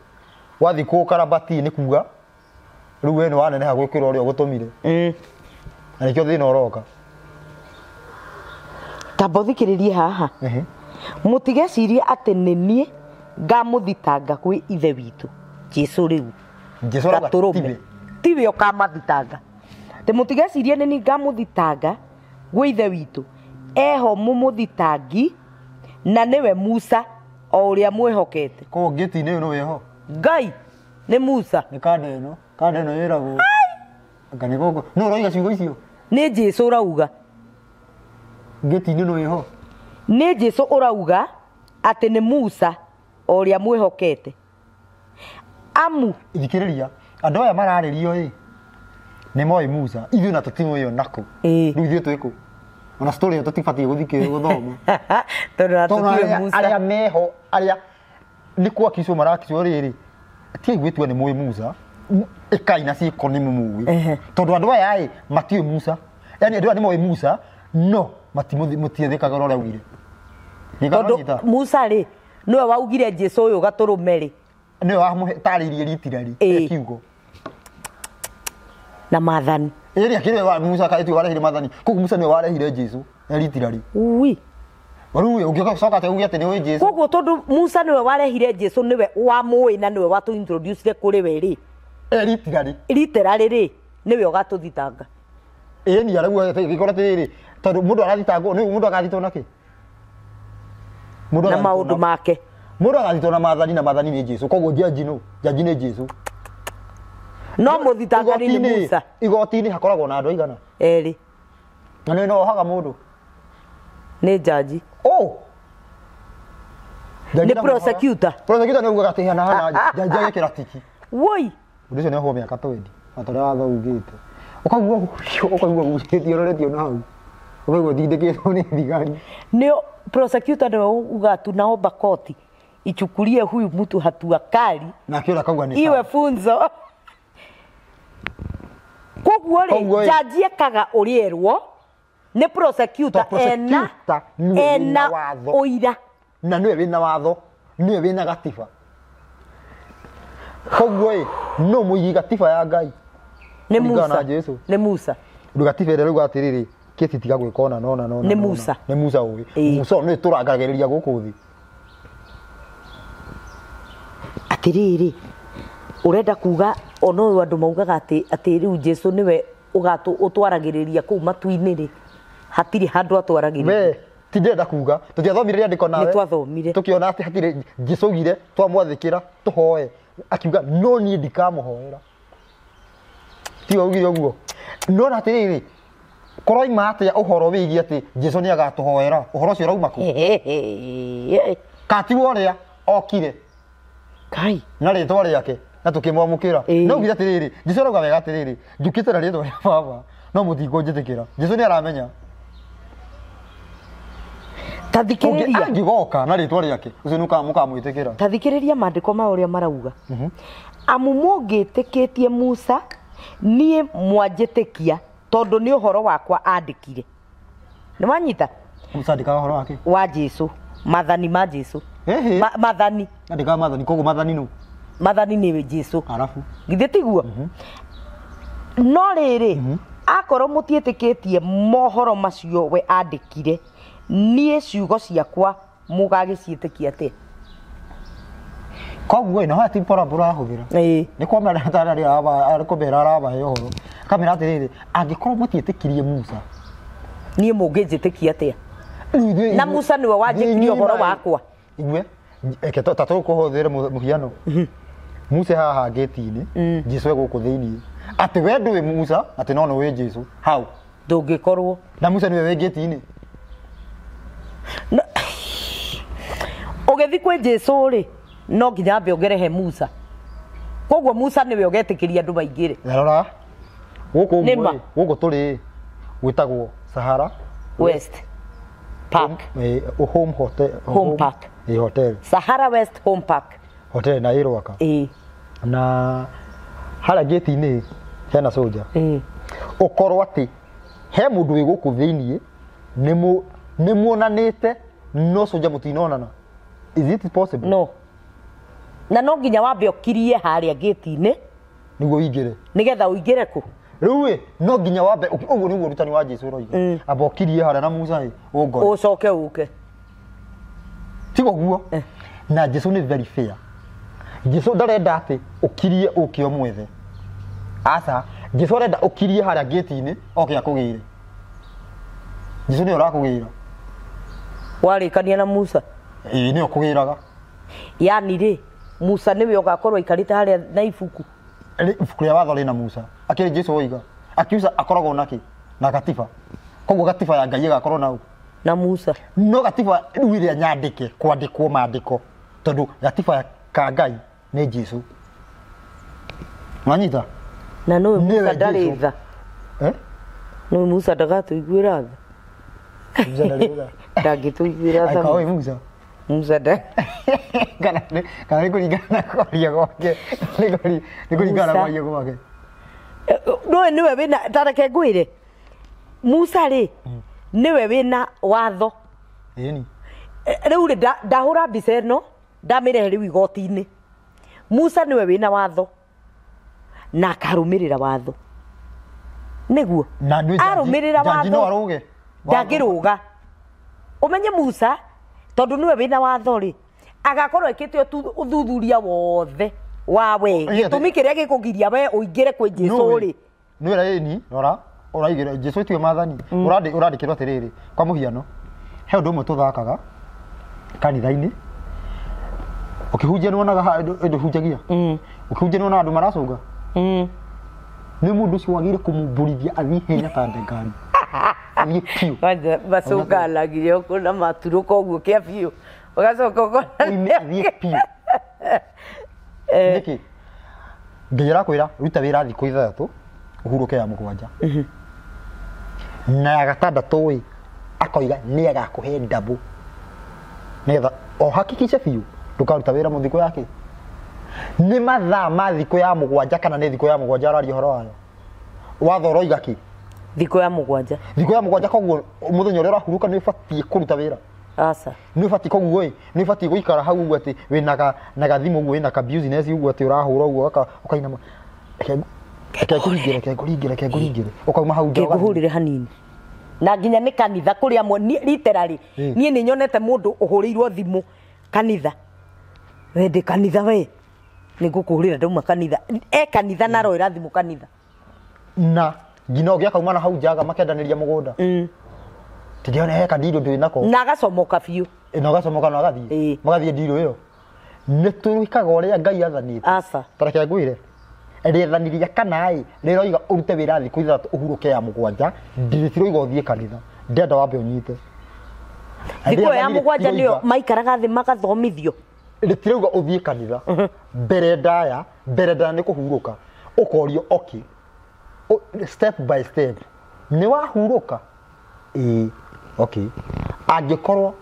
wathiĩ kũũkarabati nĩ kuga rĩu we nĩ waneneha gwĩkĩra ũrĩa ũgũtũmire. Na nĩkĩo thĩna ũroka. Tamba ũthikĩrĩrie haha. Mũtigecirie atĩ nĩ niĩ ngamũthitanga kwĩ ithe witũ. Jesũ rĩu. Jesũ arauga tiwe. Tiwe ũkamathitanga. Atĩ mũtigecirie nĩ niĩ ngamũthitanga gwĩ ithe witũ. Eho mũmũthitangi na nĩwe Musa o ũrĩa mwĩhokete. Koguo ngĩti-inĩ ũyũ nĩwe ho? Ngai nĩ Musa. Nĩ kanda ĩno. Kanda ĩno ĩragwo. Anga nĩ gũkũ. Nũ ũroiga ciugo icio? Nĩ Jesũ ũrauga. Ngĩti-inĩ nĩwe ho? Nĩ Jesũ ũrauga atĩ nĩ Musa o ũrĩa mwĩhokete. Amu. Thikĩrĩria, andũ aya mararĩrio ĩ nĩ moĩ Musa, ithuĩ na tũtimũĩ onakũ. Rĩu ithuĩ twĩ kũ? Ona story ĩyo tũtibatiĩ gũthikĩrĩria gũthoma. Tondũ tũtiũĩ Musa. Arĩa meho, arĩa nĩ kwakicwo marakicwo rĩrĩ, tiai gwĩtua nĩ mũĩ Musa, ĩkai na ciĩko nĩ mũmũĩ. Tondũ andũ aya ĩ matiũĩ Musa. Yaani andũ aya nĩ moĩ Musa, no mũtiathĩkaga ũrĩa augire. Tondũ Musa rĩ nĩwe waugire Jesũ ũyũ gatũrũme rĩ. Nĩwe wamũtarĩirie ritirari kiugo. Na maathani. Ĩrĩa kĩrĩa wa Musa kaĩtu warehire maathani. Koguo Musa nĩwe warehire Jesũ ritirari. Ui. Rĩu ũngĩcoka atĩa uge atĩ nĩ ũĩ Jesũ? Koguo tondũ Musa nĩwe warehire Jesũ nĩwe wamũĩ na nĩwe watũ introduce kũrĩ we rĩ. Ritirari. Ritirari rĩ nĩwe ũgatũthitanga. Ĩĩ ni arauga gĩkora atĩrĩrĩ tondũ mũndũ arathitangwo nĩ mũndũ agathitwo nakĩ? Na maũndũ make. Mũndũ agathitwo na maathani na maathani nĩ Jesũ. Koguo jaji nũ? Jaji nĩ Jesũ. No mũthitangani nĩ Musa. Igoti-inĩ hakoragwo na andũ aigana? Erĩ. Na nĩ no ohaga mũndũ? Nĩ jaji. Oh. Nĩ prosecutor. Prosecutor nĩ ugaga atĩ hana hana jaji agekĩra tiki. Woi. Ũndũ ũcio nĩ ohwo mĩaka 20. Ata ũrĩa watho ugĩte. Ũkaigua gucĩtio ũroretio na hau. Ũkaigua ũtindĩkĩtwo nĩ thigari. Nĩ prosecutor nĩwe uga tunaomba koti ichukulie huyu mtu hatua kali. Na kĩũra kauga nĩ iwe funzo. Koguo rĩ jaji ekaga ũrĩa erwo nĩ prosecutor ena ũira. Na nĩwe wĩna watho, nĩwe wĩna gatiba. Koguo ĩ no mũigi gatiba ya Ngai. Nĩ Kũringana Musa. na Jesu. Nĩ Musa. Rĩu gatiba ĩrĩa rĩu atĩrĩrĩ kĩsi tiga gwĩka ona nona nona. Nĩ Musa. Nĩ Musa ũĩ. Ĩĩ. Musa nĩ tũrangagĩrĩria gũkũ thĩ. Atĩrĩrĩ, ũrenda kuga ona ũyũ andũ maugaga atĩ atĩ rĩu Jesu nĩwe ũtwaragĩrĩria kũu matu-inĩ rĩ, hatirĩ handũ atwaragĩrĩria. We ti ndĩrenda kuga tũtiathomire rĩandĩko nawe. Nĩ twathomire. Tũkĩona atĩ hatirĩ Jesu augire twamwathĩkĩra tũhoe akiuga no niĩ ndikamũhoera. Tiwe augire ũguo. No na atĩrĩrĩ kũroima atĩa ũhoro wĩgiĩ atĩ Jesu nĩ agatũhoera ũhoro ũcio ũrauma kũ? Katiwe ũrĩa okire Kai. na rĩtwa rĩake na tũkĩmwamũkĩra. Ĩĩ. No augire atĩrĩrĩ Jesu arauga wega atĩrĩrĩ njũkĩte na rĩtwa rĩa baba no mũtikũnjĩtĩkĩra. Jesu nĩ aramenya. Ta thikĩrĩria. Angĩgoka na rĩtwa rĩake ũcio nĩ mũkamwĩtĩkĩra. Ta thikĩrĩria maandĩko ma ũrĩa marauga. Amu mũngĩtĩkĩtie Musa niĩ mwanjĩtĩkia tondũ nĩ ũhoro wakwa andĩkire. Nĩ wanyita? Musa andĩkaga ũhoro wake. Wa Jesu, mathani ma Jesu. Ĩhĩ. Mathani. Andĩkaga mathani koguo mathani nũ? Mathani nĩ Jesu. Arabu. Githĩ tiguo? No rĩrĩ, akorwo mũtiĩtĩkĩtie mohoro macio we andĩkire, niĩ ciugo ciakwa mũgagĩciĩtĩkia atĩa? Koguo ĩ, na haha ti parable arahũthĩra. Ĩĩ. Nĩ kwamera arĩ kũmera arabahe ũhoro. Akamera atĩrĩrĩ, angĩkorwo mũtiĩtĩkirie Musa. Niĩ mũngĩnjĩtĩkia atĩa? Rĩu ithuĩ- Na Musa nĩwe wanjĩkirie ithuĩ ũhoro inyuĩ wakwa. Igue, eke ta tũkũhũthĩre mũhiano. Musa haha ngĩti-inĩ, Jesu e gũkũ thĩiniĩ. Atĩ we ndũĩ Musa, atĩ no nĩũĩ Jesu. How? Ndũngĩkorwo. Na Musa nĩwe wĩ ngĩti-inĩ. Ũgĩthiĩ kwĩ Jesu rĩ, no nginya ambe ongere he Musa. Koguo Musa nĩwe ũgetĩkĩria andũ maingĩre. Rora, gũkũ Nĩ ma. ũguo ĩ, gũkũ tũrĩ gwĩtagwo Sahara West Park. Home Hotel. Home Park. Ĩ hotel. Sahara West Home Park. Hotel na ĩrwaka. Ĩĩ. Na harĩa ngĩti-inĩ hena soldier. Ĩĩ. Ũkorwo atĩ he mũndũ wĩ gũkũ thĩiniĩ nĩ muonanĩte no soldier mũtinonana. Is it possible? No. Na no nginya wambe ũkirie harĩa ngĩti-inĩ Nĩguo ũingĩre. nĩgetha ũingĩre kũ? Rĩu ĩ no nginya wambe ũguo nĩguo ũrutani wa Jesu ũroiga. Amba ũkirie harĩa na Musa ĩ ũngore. Ũcoke ũke. Tigo guo. Na Jesu nĩ very fair. Jesu ndarenda atĩ ũkirie ũke ũmwethe. Aca, Jesu arenda ũkirie harĩa ngĩti-inĩ oke akũgĩre. Jesu nĩwe ũrakũgĩra. Warĩkania na Musa. Ĩĩ nĩwe ũkũgĩraga. Yani rĩ, Musa nĩwe ũgakorwo aikarĩte harĩa na ibuku. Ibuku rĩa watho rĩna Musa. Akĩrĩ Jesu oiga. Akiusa akoragwo nakĩ? Na gatiba. Koguo gatiba ya Ngai ĩgakorwo na ũ? Na Musa. No gatiba rĩu ĩrĩa nyandĩke kwandĩkwo maandĩko tondũ gatiba ka Ngai nĩ Jesu. Wanyita? Na nũĩ Nĩwe Musa ndarĩ Jesu. tha. Eh? Nũĩ Musa ndagatũiguĩra tha. Musa ndarĩ tha. Ndangĩtũiguĩra tha. Aikawa Musa. Musa nda. Kana nĩ kũringana na kwaria gwake. Nĩ kũringana na Musa. kwaria gwake. Nũĩ nĩwe wĩna ta reke ngwĩre. Musa rĩ nĩwe wĩna watho. Ĩni. Rĩu rĩ ndahũra mbica ĩno ndamĩrehe rĩu igoti-inĩ. Musa nĩwe wĩna watho na akarũmĩrĩra watho. Nĩguo. Na nĩ Arũmĩrĩra jaji no watho. arũge. Ndangĩrũga. Ũmenye Musa tondũ nĩwe wĩna watho rĩ agakorwo ekĩte ũthuthuria wothe wa we gĩtũmi kĩrĩa gĩkũgiria we ũingĩre kwĩ Jesu rĩ. Nĩ ĩni rora ũraigĩra Jesu tiwe maathani. Ũrandĩkĩrwo atĩrĩrĩ kwa mũhiano he ũndũ ũmwe tũthakaga kanitha-inĩ ũkĩhunjia nĩwonaga ndũhunjagia ũkĩhunjia nĩwonaga andũ maracũnga nĩ mũndũ ũcio wagĩrĩire kũmumbũrithia athiĩ ihenya ta ndengari athiĩ biũ Kwanza macũnganagire ũkũ na maturũka ũguo kĩa biũ ũgacoka ũkona oime athiĩ biũ nĩkĩ Ngai arakwĩra ruta wĩra thikũ ithathatũ ũhurũke ya mũgwanja na ya gatandatũ ĩ akoiga nĩ agakũhe ndabũ nĩgetha o hakikishe biũ ndũkaruta wĩra mũthikũ yake nĩ mathaa ma thikũ ya mũgwanja kana nĩ thikũ ya mũgwanja araria ũhoro wayo watho ũroiga kĩ thikũ ya mũgwanja thikũ ya mũgwanja koguo mũthenya ũrĩa ũrahurũka nĩ ũbatiĩ kũruta wĩra Aca. Nĩ ũbatiĩ koguo ĩ, nĩ ũbatiĩ gũikara hau ũguo atĩ wĩna na gathimũ ũguo, wĩna ka business ũguo atĩ ũrahũra ũguo ũkainama. Reke ngũringĩre, reke ngũringĩre, reke ngũringĩre. Ũkauma hau nja ũgathiĩ. Ngĩngũhũrĩre hanini. Na nginya nĩ kanitha kũrĩa amwe literally niĩ nĩ nyonete mũndũ ũhũrĩirwo thimũ kanitha. We ndĩ kanitha we. Nĩ ngũkũhũrĩra ndauma kanitha. E kanitha na aroera thimũ kanitha. Na nginya ũngĩ akauma na hau njaga makendanĩria mũgũnda. Tindĩona he kandirũ ndwĩ nako. Na agacomoka biũ. Na ũgacomoka na ũgathiĩ. Magathiĩ ndirũ ĩyo. Nĩ tũrĩkaga ũrĩa Ngai athanĩte. Aca. Ta reke ngwĩre. Rĩathani rĩa kana ĩ, rĩroiga ũrute wĩra thikũ 6 ũhurũke ya 7, rĩtiroiga ũthiĩ kanitha. Ndĩrenda wambe ũnyite. Thikũ ĩyo ya 7 nĩyo maikaraga thĩ magathomithio. Rĩtirauga ũthiĩ kanitha. Mbere ndaya, mbere ndaya nĩ kũhurũka. Ũkorio okay. Step by step. Nĩ wahurũka? Ĩĩ. Okay. Angĩkorwo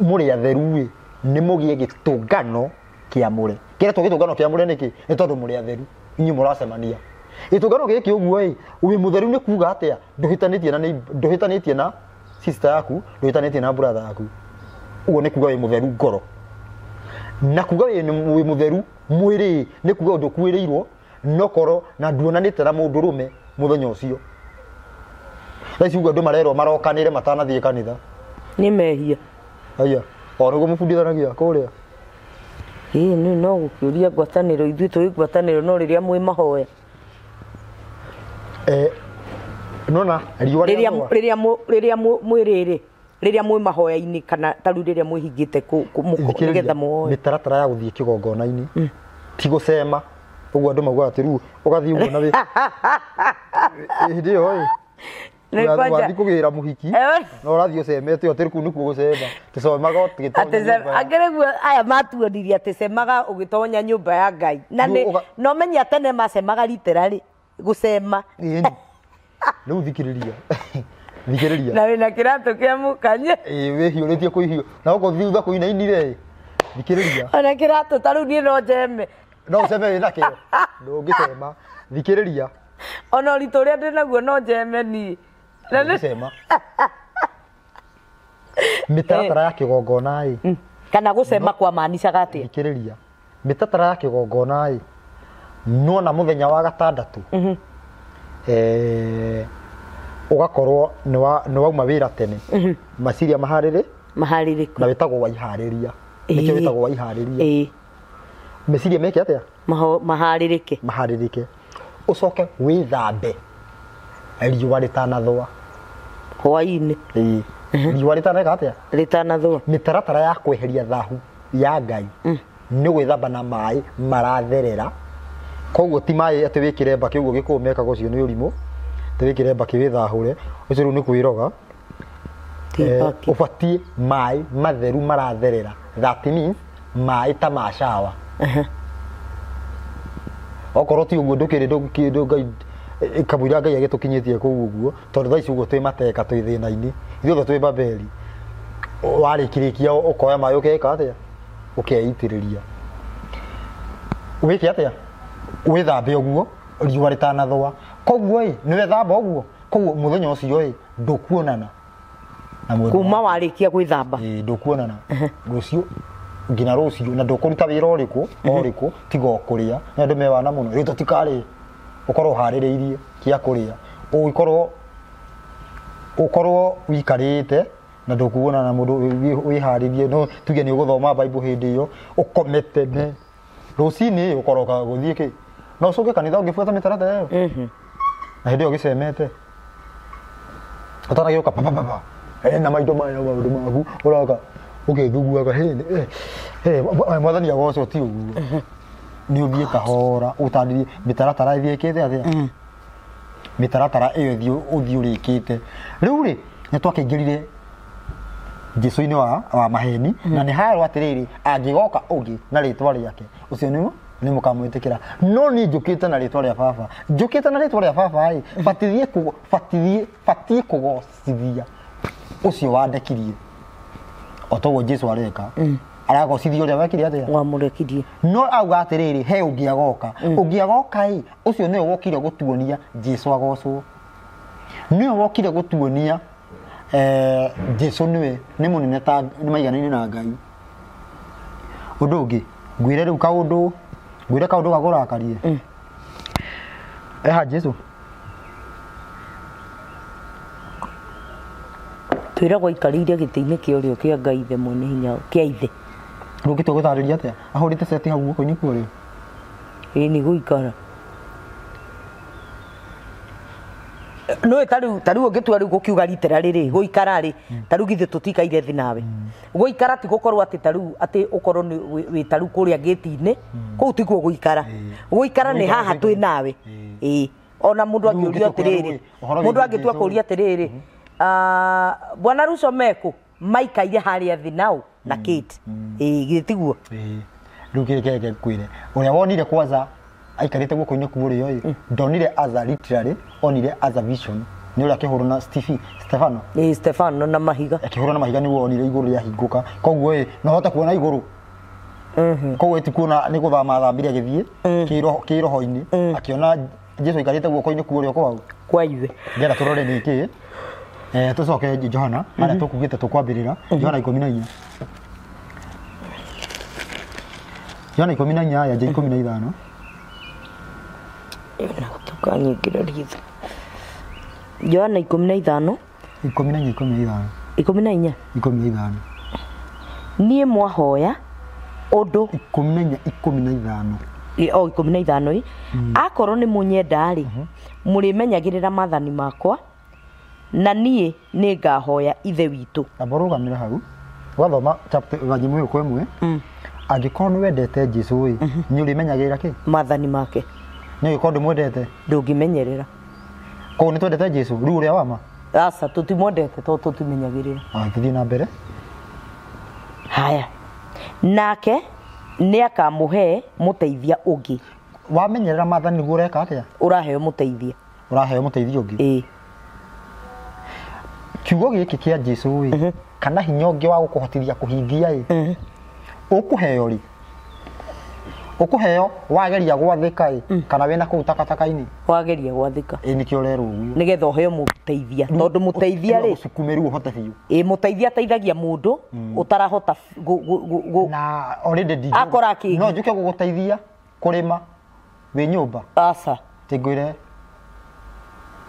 mũrĩ atheru ĩ, nĩ mũgĩe gĩtũngano kĩamũre. Kĩretwo gĩtũngano kĩamũre nĩkĩ? Nĩ tondũ mũrĩ atheru. Inyuĩ mũracemania. Gĩtũngano gĩkĩ ũguo ĩ, wĩ mũtheru nĩ kuga atĩa? Ndũhĩtanĩtie na ndũhĩtanĩtie na sister yaku, ndũhĩtanĩtie na brother yaku. Ũguo nĩ kuga wĩ mũtheru ngoro. Na kuga wĩ mũtheru mwĩrĩ nĩ kuga ndũkuĩrĩirwo nokorwo na nduonanĩte na mũndũ rũme mũthenya ũcio. Thaa ici ũguo andũ marerwo marokanĩre matanathiĩ kanitha. Nĩ mehia. Aya, o nĩguo mũbundithanagia kũrĩa. Ĩĩ nĩ no gũkĩũria ngwatanĩro, ithuĩ tũĩ ngwatanĩro no rĩrĩa mwĩ mahoya. Nona riũa rĩathũa. Rĩrĩa mwĩrĩrĩ, rĩrĩa mwĩ mahoya-inĩ kana ta rĩu rĩrĩa mwĩhingĩte nĩgetha muoe. Mĩtaratara ya gũthiĩ kĩgongona-inĩ ti gũcema. Ũguo andũ maugaga atĩ rĩu ũgathiĩ ũguo na wĩ hĩndĩ ĩyo ĩ. Wathiĩ kũgĩra mũhiki na ũrathiĩ ũcemete atĩ kũu nĩkuo gũcema. Tũcemaga tũgĩtonya nyũmba. Angĩ rĩu aya matuonirie atĩ cemaga ũgĩtonya nyũmba ya Ngai. Na nĩ no menya tene macemaga literally gũcema. Rĩu thikĩrĩria. Thikĩrĩria. Na wĩna kĩratũ kĩa mũkanye. Ĩĩ wĩhiũrĩtie kũihiũ. Na gũkũ thutha kũinainire. Thikĩrĩria. Ona kĩratũ ta rĩu niĩ no njeme. No ũceme wĩna kĩo. Ndũngĩcema. Thikĩrĩria. Ona ũritũ ũrĩa ndĩ naguo no njeme niĩ. Ndũngĩcema. Mĩtaratara ya kĩgongona ĩ. Kana gũcema kwa maanicaga atĩa? Thikĩrĩria. Mĩtaratara ya kĩgongona ĩ. Nĩwona mũthenya wa gatandatũ. Ũgakorwo nĩ wauma wĩra tene. Maciria maharĩrĩ? Maharĩrĩku. Na wĩtagwo wa iharĩria. Nĩkĩo wĩtagwo wa iharĩria. Meciria meke atĩa? Maharĩrĩke. Maharĩrĩke. Ũcoke wĩthambe riũa rĩtanathũa. Hwaĩ-inĩ. Ĩĩ. Riũa rĩtaneka atĩa? Rĩtanathũa. Mĩtaratara ya kweheria thahu ya Ngai nĩ gwĩthamba na maĩ maratherera. Koguo ti maĩ atĩ wĩkĩre mbakĩ ũguo gĩkũyũ mekaga ũcio nĩ ũrimũ. Atĩ wĩkĩre mbakĩ wĩthahũre, ũcio rĩu nĩ kwĩroga. Ũbatiĩ maĩ matheru maratherera. That means maĩ ta ma shower. Okorwo ti ũguo ndũkĩrĩ ndũkĩndũ Ngai kamũira Ngai agĩtũkinyĩtie kũu ũguo, tondũ thaa ici ũguo twĩ mateka twĩ thĩna-inĩ, ithuothe twĩ Babeli. Warĩkĩrĩkia ũkoya maĩ ũkeka atĩa? Ũkeitĩrĩria. Wĩke atĩa? Wĩthambe ũguo riũa rĩtanathũa. Koguo ĩ, nĩ wethamba ũguo, koguo mũthenya ũcio ĩ, ndũkuonana na mwendwa Kuma waku. warĩkia gwĩthamba. Ĩĩ, ndũkuonana. Rũciũ nginya rũciũ na ndũkũruta wĩra ũrĩkũ, ũrĩkũ tiga o kũrĩa. Nĩ andũ me wana mũno. Rĩu tũtikarĩe. Ũkorwo ũharĩrĩirie kĩa kũrĩa. Ũkorwo ũikarĩte na ndũkuonana na mũndũ wĩharĩrie, no tuge nĩ ũgũthoma Bible hĩndĩ ĩyo, ũkome tene. Rũcinĩ ũkoroka gũthiĩ kĩ? No ũcoke kanitha ũngĩbuata mĩtaratara ĩyo. Na hĩndĩ ĩyo ũgĩcemete. Ũtanagĩũka pa pa pa pa. Na maindo maya maũndũ maku ũroka ũgĩthuguaga hĩ mwathani agocwo ti ũguo. Nĩ ũthiĩ kahora ũtarĩrie mĩtaratara ĩthiĩ ĩkĩte atĩa? Mĩtaratara ĩyo ĩthiĩ ũthiĩ ũrĩkĩte. Rĩu rĩ nĩ twakĩingĩrire Jesũ-inĩ wa maheni na nĩ harwo atĩrĩrĩ angĩgoka ũngĩ na rĩtwa rĩake ũcio nĩ nĩ mũkamwĩtĩkĩra. No niĩ njũkĩte na rĩtwa rĩa baba. Njũkĩte na rĩtwa rĩa baba ĩ, batiĩ kũgocithia ũcio wandekirie. O toguo Jesũ areka. Aragocithia ũrĩa wekire atĩa? Wamũrekirie. No auga atĩrĩrĩ he ũngĩ agoka. Ũngĩ agoka ĩ, ũcio nĩwe wokire gũtuonia Jesũ agocwo. Nĩwe wokire gũtuonia Jesu niwe nĩ mũnene ta nĩ maiganaine na Ngai. Ũndũ ũngĩ ngwĩre rĩu kaũndũ ngwĩre kaũndũ gakũrakarie. Eha Jesu twĩragwo aikarĩire gĩtĩ-inĩ kĩa ũrĩo kĩa Ngai ithe mwene hinya kĩa ithe. Rĩu tũgũtarĩria atĩa ahũrĩte ceti hau guoko-inĩ kwa ũrĩo? Ĩĩ nĩ gũikara. No ta rĩu ũngĩtua rĩu gũkiuga ritera rĩrĩ gũikara rĩ, ta rĩu githĩ tũtikaire thĩ nawe. Gũikara ti gũkorwo atĩ ta rĩu atĩ ũkorwo nĩ wĩ ta rĩu kũrĩa gĩti-inĩ, kũu tikuo gũikara. Gũikara nĩ haha twĩ nawe. Ĩĩ ona mũndũ Rĩu angĩũrio ũngĩtua atĩrĩrĩ, rĩu, ũhoro mũndũ wĩgiĩ angĩtua Jesũ kũũria atĩrĩrĩ, bwana Ruco meku maikaire harĩa thĩ nao na Kate. Ĩĩ githĩ tiguo? Ĩĩ. Rĩu kĩrĩ kĩreke ngwĩre ũrĩa wonire kwanza aikarĩte guoko-inĩ kwa ũrĩo ĩ, ndonire as a literally, onire as a vision. Nĩ ũrĩa akĩhũrwo na Stephen Stefano. Ĩĩ Stefano na mahiga. Akĩhũrwo na mahiga nĩguo onire igũrũ rĩahingũka, koguo ĩ no hote kuona igũrũ, koguo ti kuona nĩ gũthama athambire agĩthiĩ kĩroho-inĩ akĩona Jesu aikarĩte guoko-inĩ kwa ũrĩo kwau kwa ithe. Ngenda tũrore nĩ kĩ tũcoke Johana harĩa tũkugĩte tũkwambĩrĩra Johana 14, Johana 14 ya 15. Na tukanyingĩra ritho. Johana 15. 14, 15. 14. 15. Niĩ mwahoya ũndũ 14, 15. O 15 ĩ, akorwo nĩ mũnyenda rĩ, mũrĩmenyagĩrĩra maathani makwa, na niĩ nĩ ngahoya ithe witũ. Amba ũrũgamĩre hau ũgathoma chapter ganyamũ ĩyo kwa ĩmwe. Angĩkorwo nĩ wendete Jesu ĩ, nĩ ũrĩmenyagĩrĩra kĩ? Maathani make. Nĩ ũngĩkorwo ndũmwendete ndũngĩmenyerera. Koguo nĩ twendete Jesu rĩu ũrĩa wa ma? Aca, tũtimwendete tondũ tũtimenyagĩrĩra. Ah, tũthiĩ na mbere. Haya, nake nĩ akamũhe mũteithia ũngĩ. Wamenyerera maathani nĩguo ũreka atĩa? Ũraheo mũteithia. Ũraheo mũteithia ũngĩ. Ĩĩ. Kiugo gĩkĩ kĩa Jesu ĩ, kana hinya ũngĩ wa gũkũhotithia kũhingia ĩ, ũkũheo rĩ? Ũkũheo wageria gwathĩka ĩ, kana wĩna kũu takataka-inĩ? Wageria gwathĩka. Ĩ nĩkĩo ũrerwo ũguo. Nĩgetha ũheo mũteithia, tondũ mũteithia rĩ, ũsukume rĩu ũhote biũ. Ĩ, mũteithia ateithagia mũndũ ũtarahota Na already ndingĩ Akora akĩgi. No njũke gũgũteithia kũrĩma wĩ nyũmba? Aca. Tingwĩre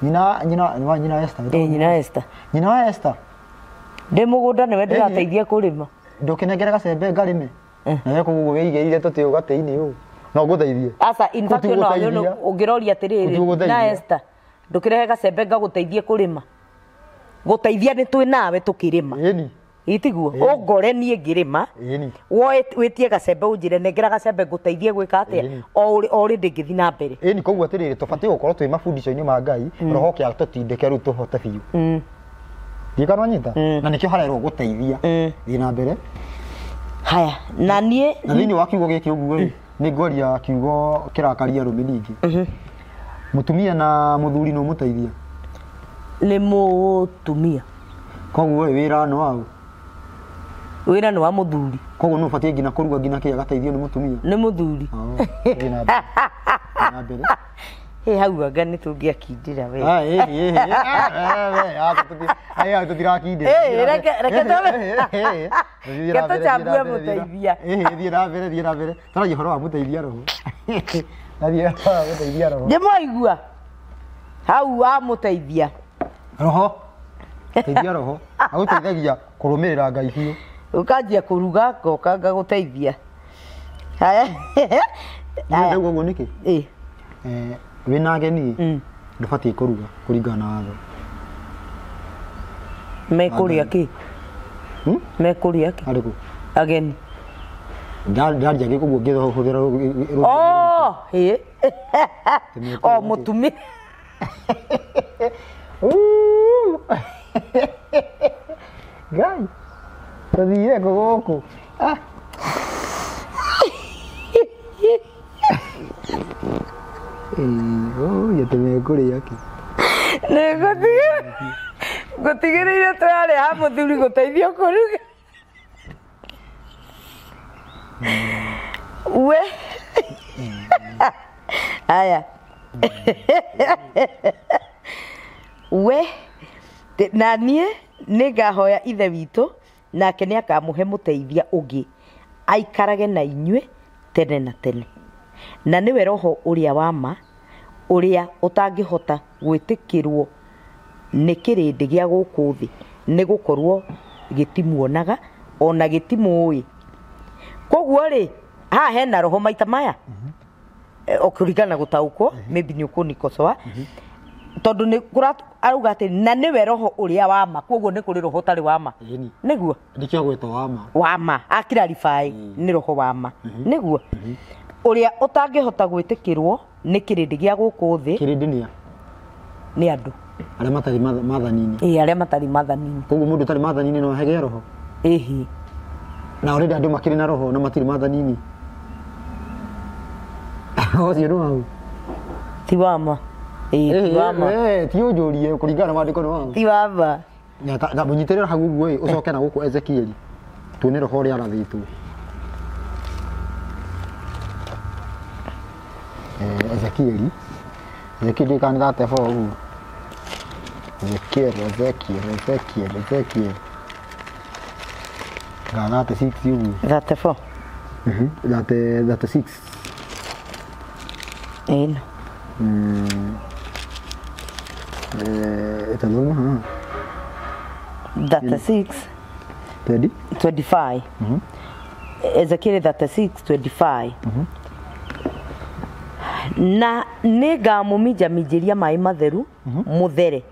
nyina wa nyina Esther. Ĩ, nyina Esther. Nyina wa Esther. Ndĩ mũgũnda nĩwe ndĩrateithia kũrĩma. Ndũkĩnengere gacembe ngarĩme na we kũu wĩigĩrĩire tũtĩ gatĩ-inĩ ũũ no ngũteithie. Aca, in fact Gũtigũteithia. ona ũngĩroria atĩrĩrĩ, Gũtigũgũteithia. na Esther, ndũkĩrehe gacembe ngagũteithie kũrĩma, gũteithia nĩ twĩ nawe tũkĩrĩma. Ĩni. Itiguo ũngore niĩ ngĩrĩma. Ĩni. Woe wĩtie gacembe ũnjĩre nengera gacembe ngũteithie gwĩka atĩa. Ĩni. O already ngĩthiĩ na mbere. Ĩni, koguo atĩrĩrĩ, tũbatiĩ gũkorwo twĩ mabundisho-inĩ ma Ngai, roho kĩa tũtindĩke rĩu tũhote biũ. Ndiũĩ kana wanyita. Na nĩkĩo harerwo gũteithia. Thiĩ na mbere. Haya, na niĩ Na thĩinĩ wa kiugo gĩkĩ ũguo rĩ, nĩ ngwaria kiugo kĩrakaria arũme ningĩ. Mũtumia na mũthuri no mũteithia? Nĩ mũtumia. Koguo ĩ, wĩra nĩ waũ? Wĩra nĩ wa mũthuri. Koguo nĩ ũbatiĩ nginya kũruga nginya kĩ agateithio nĩ mũtumia? Nĩ mũthuri. Oh, thiĩ na mbere. Thiĩ na mbere. Ĩ, hau anga nĩ tũngĩakindĩra we. Ah, ĩni, ĩni. Ah, we, ah, aya, tũtirakindĩra. Ĩ, reke reke tũchambue mũteithia. Ĩhĩ, thiĩ na mbere, thiĩ na mbere. Tũragia ũhoro wa mũteithia roho. Tũragia ũhoro wa mũteithia roho. Nĩ mwaigua hau wa mũteithia? Roho. Teithia roho. Agũteithagia kũrũmĩrĩra Ngai biũ. Ũkanjia kũruga ngoka ngagũteithia. Haya. Nĩ ndauga ũguo nĩkĩ? Ĩ. Wĩna ageni ndũbatiĩ kũruga kũringana na watho. Mekũrĩa kĩ? Mekũrĩa kĩ? Arĩkũ? Ageni. Ndaria gĩkũ ũguo ngĩhũthĩra Oh, ĩ, o mũtumia. Ooh. Ngai. Tũthire kũ gũkũ? Ah. Ĩĩ, oh, atĩ mekũrĩa kĩ? Nĩ ngũtigĩrĩire tũrarĩa ha mũthuri gũteithio kũruga we. Haya, we na niĩ Nĩ ngahoya Ithe witũ, nake nĩ akamũhe mũteithia ũngĩ aikarage na inyuĩ tene na tene, na nĩwe Roho ũrĩa wa ma, ũrĩa ũtangĩhota gwĩtĩkĩrwo nĩ kĩrĩndĩ gĩa gũkũ thĩ, nĩ gũkorwo gĩtimuonaga ona gĩtimũĩ. Koguo rĩ, haha hena roho maita maya ũkũringana gũtaũkwo, maybe nĩ ũkũnikosoa, tondũ nĩ arauga atĩ na nĩwe Roho ũrĩa wa ma, koguo nĩ kũrĩ roho ũtarĩ wa ma. Nĩguo nĩkĩo gwĩtwo wa ma. Wa ma a clarify nĩ roho wa ma, nĩguo ũrĩa ũtangĩhota gwĩtĩkĩrwo nĩ kĩrĩndĩ gĩa gũkũ thĩ. Kĩrĩndĩ nĩ nĩ andũ arĩa matarĩ maathani-inĩ. Ĩĩ, arĩa matarĩ maathani-inĩ. Koguo mũndũ ũtarĩ maathani-inĩ no ahegee roho. Ĩhĩ. Na already andũ makĩrĩ na roho na matirĩ maathani-inĩ. Ũcio nĩ wau. Ti wa ma. Ĩĩ, ti wa ma. Ti ũnjũrie kũringana na maandĩko nĩ wa ma. Ti wa ma. Na mũnyitĩrĩra hau ũguo ĩ, ũcoke na gũkũ Ezekieli tuone roho ũrĩa arathĩtwo. Ezekieli Ezekieli kana 34 ũguo. Ezekiel Ezekiel Ezekiel Ga 36 ũguo. 34. 36. Ĩno. Ĩtathoma haha. 36. 20? 25. Ezekiel 36 25. Na nĩ ngamũminjaminjĩria maĩ matheru mũthere,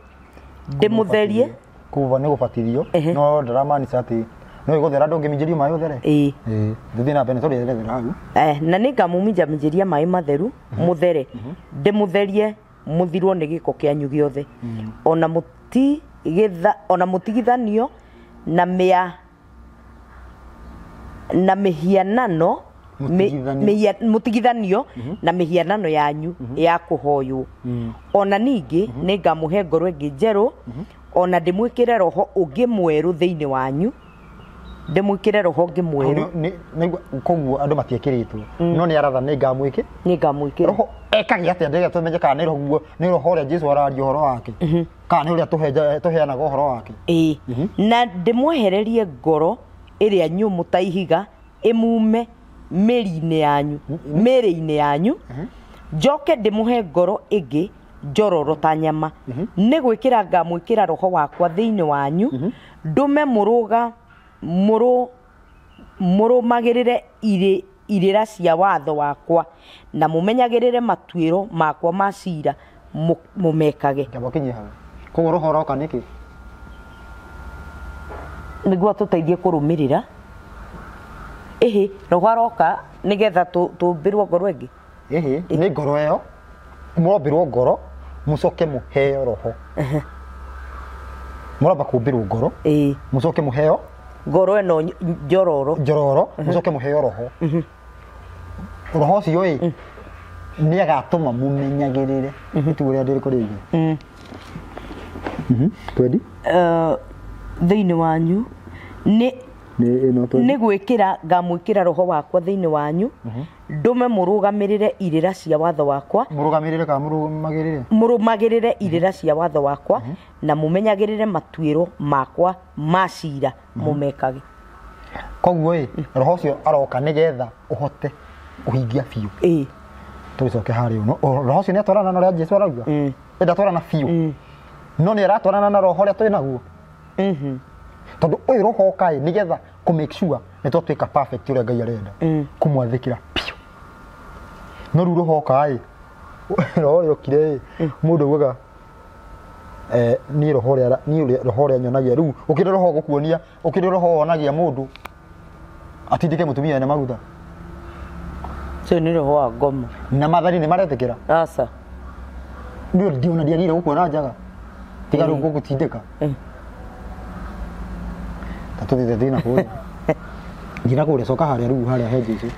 ndĩmũtherie. Kuva nĩ gũbatithio, no ndaramaanisha atĩ no ĩgũthera ndũngĩminjĩrio maĩ ũthere. Ĩĩ. Thiĩ na mbere tũrĩerethera hau. Na nĩ ngamũminjaminjĩria maĩ matheru mũthere, ndĩmũtherie mũthirwo nĩ gĩko kĩanyu gĩothe, ona mũtigithanio na na mĩhianano mũtigithanio na mĩhianano yanyu ya kũhoywo. Ona ningĩ nĩ ngamũhe ngoro ĩngĩ njerũ, ona ndĩmwĩkĩre roho ũngĩ mwerũ thĩinĩ wanyu, ndĩmwĩkĩre roho ũngĩ mwerũ. Koguo andũ matiĩkĩrĩtwo, no nĩ aratha nĩ ngamwĩkĩra. Nĩ ngamwĩkĩra. Roho ekage atĩa ndĩrĩa tũmenye kana nĩ roho, nĩ roho ũrĩa Jesũ araria ũhoro wake, kana nĩ ũrĩa tũheanaga ũhoro wake. Ĩĩ. Na ndĩmwehererie ngoro ĩrĩa nyũmũ ta ihiga ĩmume mĩrĩ-inĩ yanyu, mĩrĩ-inĩ yanyu, njoke ndĩmũhe ngoro ĩngĩ njororo ta nyama. Nĩ gwĩkĩra ngamwĩkĩra roho wakwa thĩinĩ wanyu, ndũme mũrũmagĩrĩre irĩra cia watho wakwa, na mũmenyagĩrĩre matuĩro makwa ma ciira mũmekage. Koguo roho ũroka nĩkĩ? Nĩguo atũteithie kũrũmĩrĩra. Ĩhĩ, roho aroka nĩgetha tũmbĩrwo ngoro ĩngĩ. Ĩhĩ, nĩ ngoro ĩyo mũrombĩrwo ngoro mũcoke mũheo roho. Mũramba kũmbĩrwo ngoro, mũcoke mũheo ngoro ĩno njororo, njororo, mũcoke mũheo roho. Roho ũcio ĩ nĩ agatũma mũmenyagĩrĩre ituo rĩa ndĩrĩko rĩngĩ. Twendi thĩinĩ wanyu nĩ gwĩkĩra ngamwĩkĩra roho wakwa thĩinĩ wanyu, ndũme mũrũgamĩrĩre irĩra cia watho wakwa. Mũrũgamĩrĩre kana mũrũmagĩrĩre? Mũrũmagĩrĩre irĩra cia watho wakwa, na mũmenyagĩrĩre matuĩro makwa ma ciira mũmekage. Koguo ĩ roho ũcio aroka nĩgetha ũhote kũhingia biũ. Ĩĩ. Tũgĩcoke harĩa ũno, roho ũcio nĩ atwarana na ũrĩa Jesũ arauga? Ndatwarana biũ, no nĩ aratwarana na roho ũrĩa twĩ naguo. Tondũ ũyũ roho okaĩ nĩgetha kũ make sure nĩ twatuĩka perfect ũrĩa Ngai arenda, kũmwathĩkĩra biũ. No rĩu roho okaĩ, roho ũrĩa okire ĩ, mũndũ augaga niĩ roho ũrĩa, niĩ roho ũrĩa nyonagia rĩu, ũkĩrĩ roho gũkuonia, ũkĩrĩ roho wonagia mũndũ atindĩke mũtumia ena maguta. Ũcio nĩ roho wa ngoma. Na maathani nĩ maretĩkĩra? Aca. Niĩ ndiona ndiagĩrĩire gũkuona njaga, tiga rĩu gũgũtindĩka. Ta tũthiĩ thiĩ na kũrĩa. Thiĩ na kũrĩa, coka harĩa rĩu harĩa he Jesũ.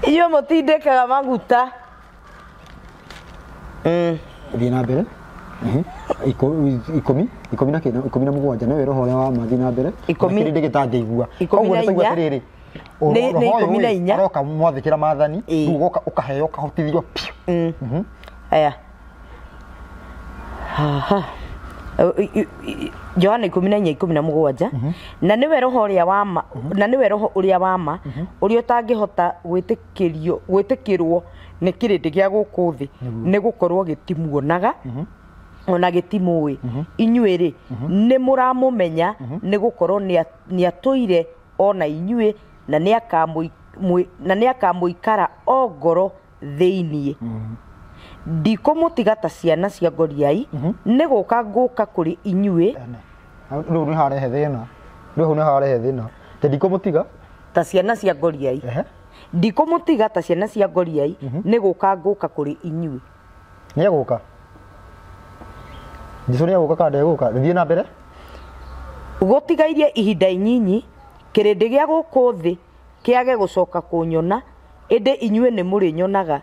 Inyuĩ mũtindĩkaga maguta. Thiĩ na mbere. Ikũmi, ikũmi na kenda, 17, nĩwe roho ũrĩa wa ma, thiĩ na mbere. Kĩrĩndĩ gĩtangĩigua. Ikũmi na inya. Nĩ 14. Aroka mwathĩkĩra maathani, rĩu ũgoka ũkaheo ũkahotithio biũ. Aya. Haha. Johana 14:17 na nĩwe roho ũrĩa wa ma na nĩwe roho ũrĩa wa ma ũrĩa ũtangĩhota gwĩtĩkĩrio gwĩtĩkĩrwo nĩ kĩrĩndĩ gĩa gũkũ thĩ nĩ gũkorwo gĩtimuonaga ona gĩtimũĩ inyuĩ rĩ nĩ mũramũmenya nĩ gũkorwo nĩatũire ona inyuĩ na nĩakamũikara o ngoro thĩiniĩ. Ndikũmũtiga ta ciana cia ngoriai nĩ gũka ngũka kũrĩ inyuĩ. Rĩu nĩ harehe thĩna, rĩu nĩ harehe thĩna te ndikũmũtiga ta ciana cia ngoriai, ndikũmũtiga ta ciana cia ngoriai nĩ gũka ngũka kũrĩ inyuĩ. Nĩ egũka Jesũ, nĩ egũka kana ndegũka? Thiĩ na mbere. Gũtigairie ihinda inyinyi kĩrĩndĩ gĩa gũkũ thĩ kĩage gũcoka kũnyona, ĩndĩ inyuĩ nĩ mũrĩnyonaga,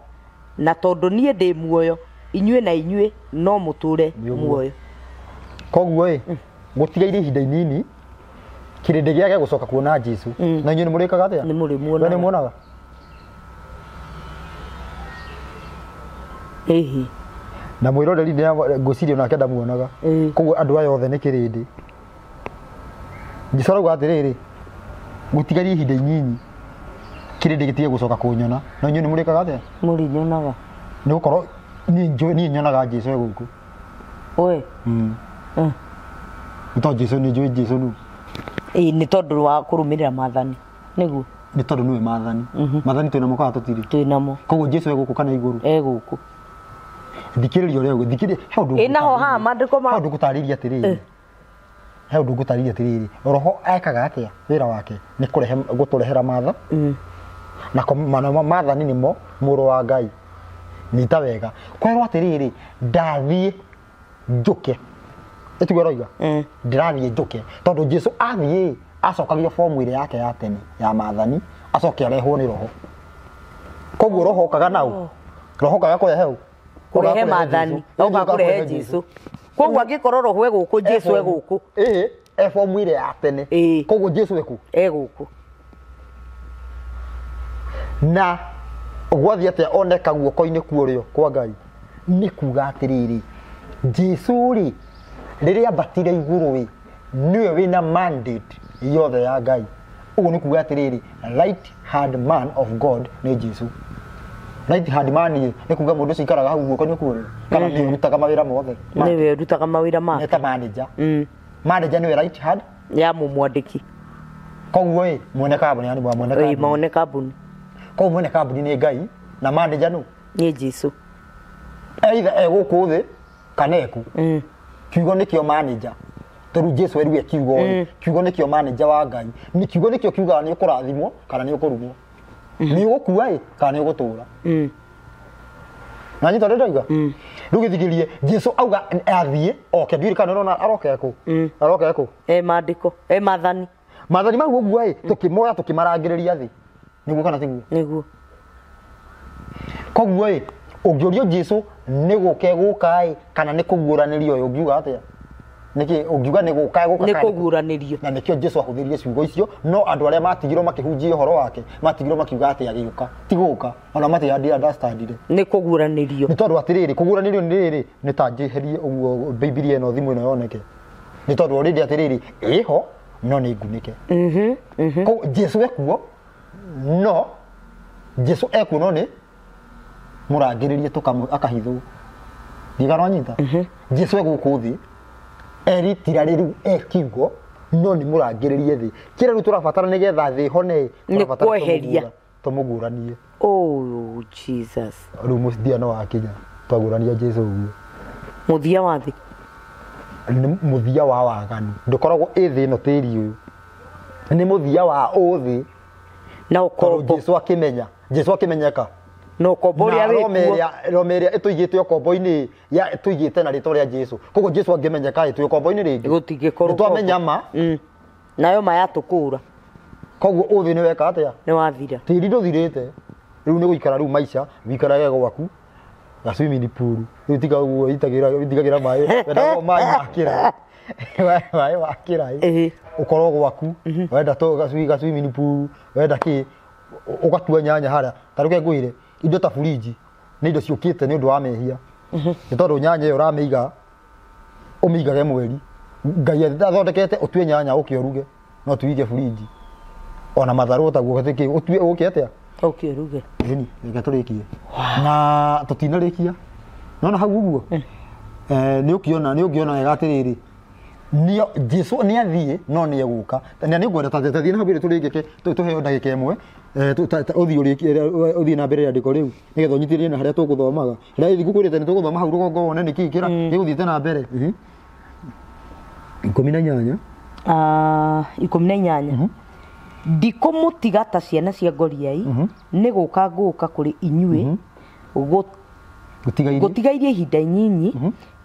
na tondũ niĩ ndĩ muoyo inyuĩ na inyuĩ no mũtũre muoyo. Koguo ĩ gũtigairie ihinda inini kĩrĩndĩ gĩage gũcoka kuona Jesũ, na inyuĩ nĩ mũrĩkaga atĩa? Nĩ mũrĩmuonaga. Nĩ muonaga? Ĩhĩ. Na mwĩroreri ngwĩciria onake ndamuonaga. Koguo andũ aya othe nĩ kĩrĩndĩ. Jesũ arauga atĩrĩrĩ, gũtigairie ihinda inyinyi kĩrĩndĩ gĩtige gũcoka kũnyona, na inyuĩ nĩ mũrĩkaga atĩa? Mũrĩnyonaga. Nĩ gũkorwo niĩ nyonaga Jesũ e gũkũ. Oe. Nĩ tondũ Jesũ nĩ njũĩ Jesũ nũ. Ĩĩ nĩ tondũ wa kũrũmĩrĩra maathani. Nĩguo. Nĩ tondũ nĩwe maathani. Maathani twĩ namo kana tũtirĩ? Twĩ namo. Koguo Jesũ e gũkũ kana igũrũ? E gũkũ. Thikĩrĩria ũrĩa ũguo, thikĩrĩria he ũndũ. Ĩ naho haha maandĩko ma he ũndũ ngũtarĩria atĩrĩrĩ. He ũndũ ngũtarĩria atĩrĩrĩ. Roho ekaga atĩa? Wĩra wake nĩ kũrehe gũtũrehera matha. Na maathani nĩmo mũrũ wa Ngai. Nyita wega. Kwerwo atĩrĩrĩ, ndathiĩ njũke. Ĩtiguo ĩroiga? Ndĩrathiĩ njũke. Tondũ Jesũ athiĩ acokagio fomu ĩrĩa yake ya tene ya maathani, acoke arehwo nĩ roho. Koguo roho okaga nau. Roho okaga kũrehe ũ? Kũrehe maathani, oka kũrehe Jesũ. Koguo angĩkorwo roho e gũkũ, Jesũ e gũkũ. Ĩĩ, e fomu ĩrĩa ya tene. Koguo Jesũ e kũ? E gũkũ. Na gwathiĩ atĩa oneka guoko-inĩ kuorĩo kwa Ngai? Nĩ kuga atĩrĩrĩ, Jesũ rĩ, rĩrĩa ambatire igũrũ ĩ, nĩwe wĩna mandate yothe ya Ngai. Ũguo nĩ kuga atĩrĩrĩ, right hand man of God nĩ Jesũ. Right hand man ĩ, nĩ kuga mũndũ ũcio aikaraga hau guoko-inĩ kuorĩo, kana nĩwe ũrutaga mawĩra mothe. Nĩwe ũrutaga mawĩra make. Nĩ ta manager. Manager nĩwe right hand ya mũmwandĩki. Koguo ĩ, mwene kambuni, yani mwene kambuni. Ĩ, mwene kambuni. Koguo mwene kambuni nĩ Ngai na manager nũ? Nĩ Jesũ. Either e gũkũ thĩ kana eku. Kiugo nĩkĩo manager. Tondũ Jesũ erue kiugo ĩ, kiugo nĩkĩo manager wa Ngai. Nĩ kiugo nĩkĩo kiugaga nĩ ũkũrathimwo kana nĩ ũkũrumwo. Nĩ ũgũkua ĩ kana nĩ ũgũtũra. Na nyita ndĩroiga? Rĩu gĩthikĩrie Jesũ auga athiĩ oke, ndiũĩ kana nĩũrona aroke kũ? Aroke kũ? E maandĩko, e maathani. Maathani mau ũguo ĩ, tũkĩmoya tũkĩmarangĩrĩria thĩ. Nĩguo kana tiguo? Nĩguo. Koguo ĩ, ũngĩũrio Jesũ nĩ gũka egũka ĩ, kana nĩ kũguũranĩrio ĩ, ũngiuga atĩa? Nĩkĩ ũngiuga nĩ gũka egũka Nĩ kana nĩ kũguũranĩrio. Na nĩkĩo Jesũ ahũthĩrire ciugo icio, no andũ arĩa matigirwo makĩhunjia ũhoro wake, matigirwo makiuga atĩ agĩũka, ti gũka, ona mati understandire. Nĩ kũguũranĩrio. Nĩ tondũ atĩrĩrĩ, kũguũranĩrio nĩ rĩrĩ, nĩ ta njeherie ũguo Bibilia ĩno thimũ ĩno yoneke. Nĩ tondũ already atĩrĩrĩ, ĩho no nĩ ngunĩke. Koguo Jesũ ekuo, no Jesũ ekuo no nĩ mũrangĩrĩrie akahithwo. Ndigana wanyita? Jesũ e gũkũ thĩ, eritira rĩu e kiugo, no nĩ mũrangĩrĩrie thĩ. Kĩrĩa rĩu tũrabatara nĩgetha thĩ ĩhone, Nĩ tũrabatara kweheria. tũmũgũranie. Oh, Jesus. Rĩu mũthia no wakinya, twagũrania Jesũ ũguo. Mũthia wa thĩ. Nĩ mũthia wa waganu. Ndũkoragwo ĩ thĩ ĩno tĩri ũyũ. Nĩ mũthia wa ũthĩ. Na Tondũ ũkombo. Jesũ akĩmenya. Jesũ akĩmenyeka. Na ũkombo ũrĩa Na wĩkuo. Roma ĩrĩa ĩtũigĩte ũkombo-inĩ, ya ĩtũigĩte na rĩtwa rĩa Jesũ. Koguo Jesũ angĩmenyeka ĩ, twĩ ũkombo-inĩ rĩngĩ. Gũtingĩkorwo Nĩ twamenya ma. Nayo ma yatũkũra. Koguo ũthĩ nĩ weka atĩa? Nĩ wathira. Tĩri ndũthirĩte. Rĩu nĩ gũikara rĩu maica, wĩikarage gwaku. Ga swimming pool. Rĩu tiga ũguo ĩitagĩra maĩ. Wendagwo maĩ ma kĩraĩ. Maĩ ma kĩraĩ. Ũkorwo gwaku. Wenda to ga swimming pool, wenda kĩ, ũgatua nyanya harĩa. Ta reke ngwĩre, indo ta fridge nĩ indo ciũkĩte nĩ ũndũ wa mehia. Nĩ tondũ nyanya ĩyo ũramĩiga Ũmĩigage mweri. Ngai athondekete ũtue nyanya ũke ũruge. No tuige fridge. Ona matharũ taguo gĩtĩ ũtue ũke atĩa? Ũke ũruge. Ĩni, reke tũrĩkie. Na tũtinarĩkia. Nona hau ũguo? Nĩ ũkĩona, nĩ ũngĩona wega atĩrĩrĩ. Nĩ Jesu nĩ athiĩ no nĩ egũka. Na nĩ ngwenda ta thiĩ na hau mbere tũrĩkie tũheo ndagĩka ĩmwe. Ũthiĩ ũrĩkie ũthiĩ na mbere rĩandĩko rĩu nĩgetha ũnyitĩrĩrie na harĩa tũgũthomaga. Rĩrĩa ngũkwĩrĩte nĩ tũgũthoma hau rũgongo wone nĩkĩ kĩra gĩgũthiĩte na mbere. 18. 18. Ndikũmũtiga ta ciana cia ngoriai, nĩ gũka ngũka kũrĩ inyuĩ, gũtigairie ihinda inyinyi,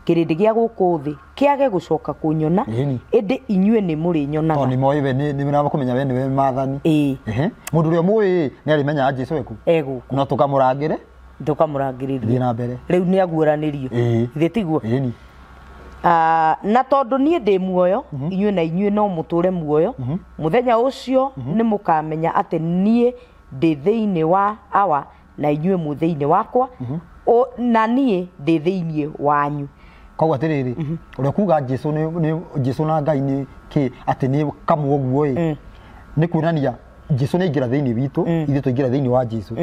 kĩrĩndĩ gĩa gũkũ thĩ kĩage gũcoka kũnyona, ĩndĩ inyuĩ nĩ mũrĩnyonaga. Tondũ nĩ moĩ we nĩ makũmenya we nĩwe maathani. Mũndũ ũrĩa mũĩ nĩ arĩmenyaga Jesu eku. Egũkũ. No tũkamũrangĩre. Tũkamũrangĩrĩria. Thiĩ na mbere. Rĩu nĩ aguũranĩrio. Githĩ tiguo? Ĩni. Na tondũ niĩ ndĩ muoyo, inyuĩ na inyuĩ no mũtũre muoyo, mũthenya ũcio nĩ mũkamenya atĩ niĩ ndĩ thĩinĩ wa Awa na inyuĩ mwĩ thĩinĩ wakwa, na niĩ ndĩ thĩinĩ wanyu. Koguo atĩrĩrĩ, ũrĩa kuga Jesu nĩ Jesu na Ngai nĩ kĩ atĩ nĩ kamwe ũguo ĩ, nĩ kuonania Jesu nĩ aingĩra thĩinĩ witũ, ithuĩ twaingĩra thĩinĩ wa Jesu.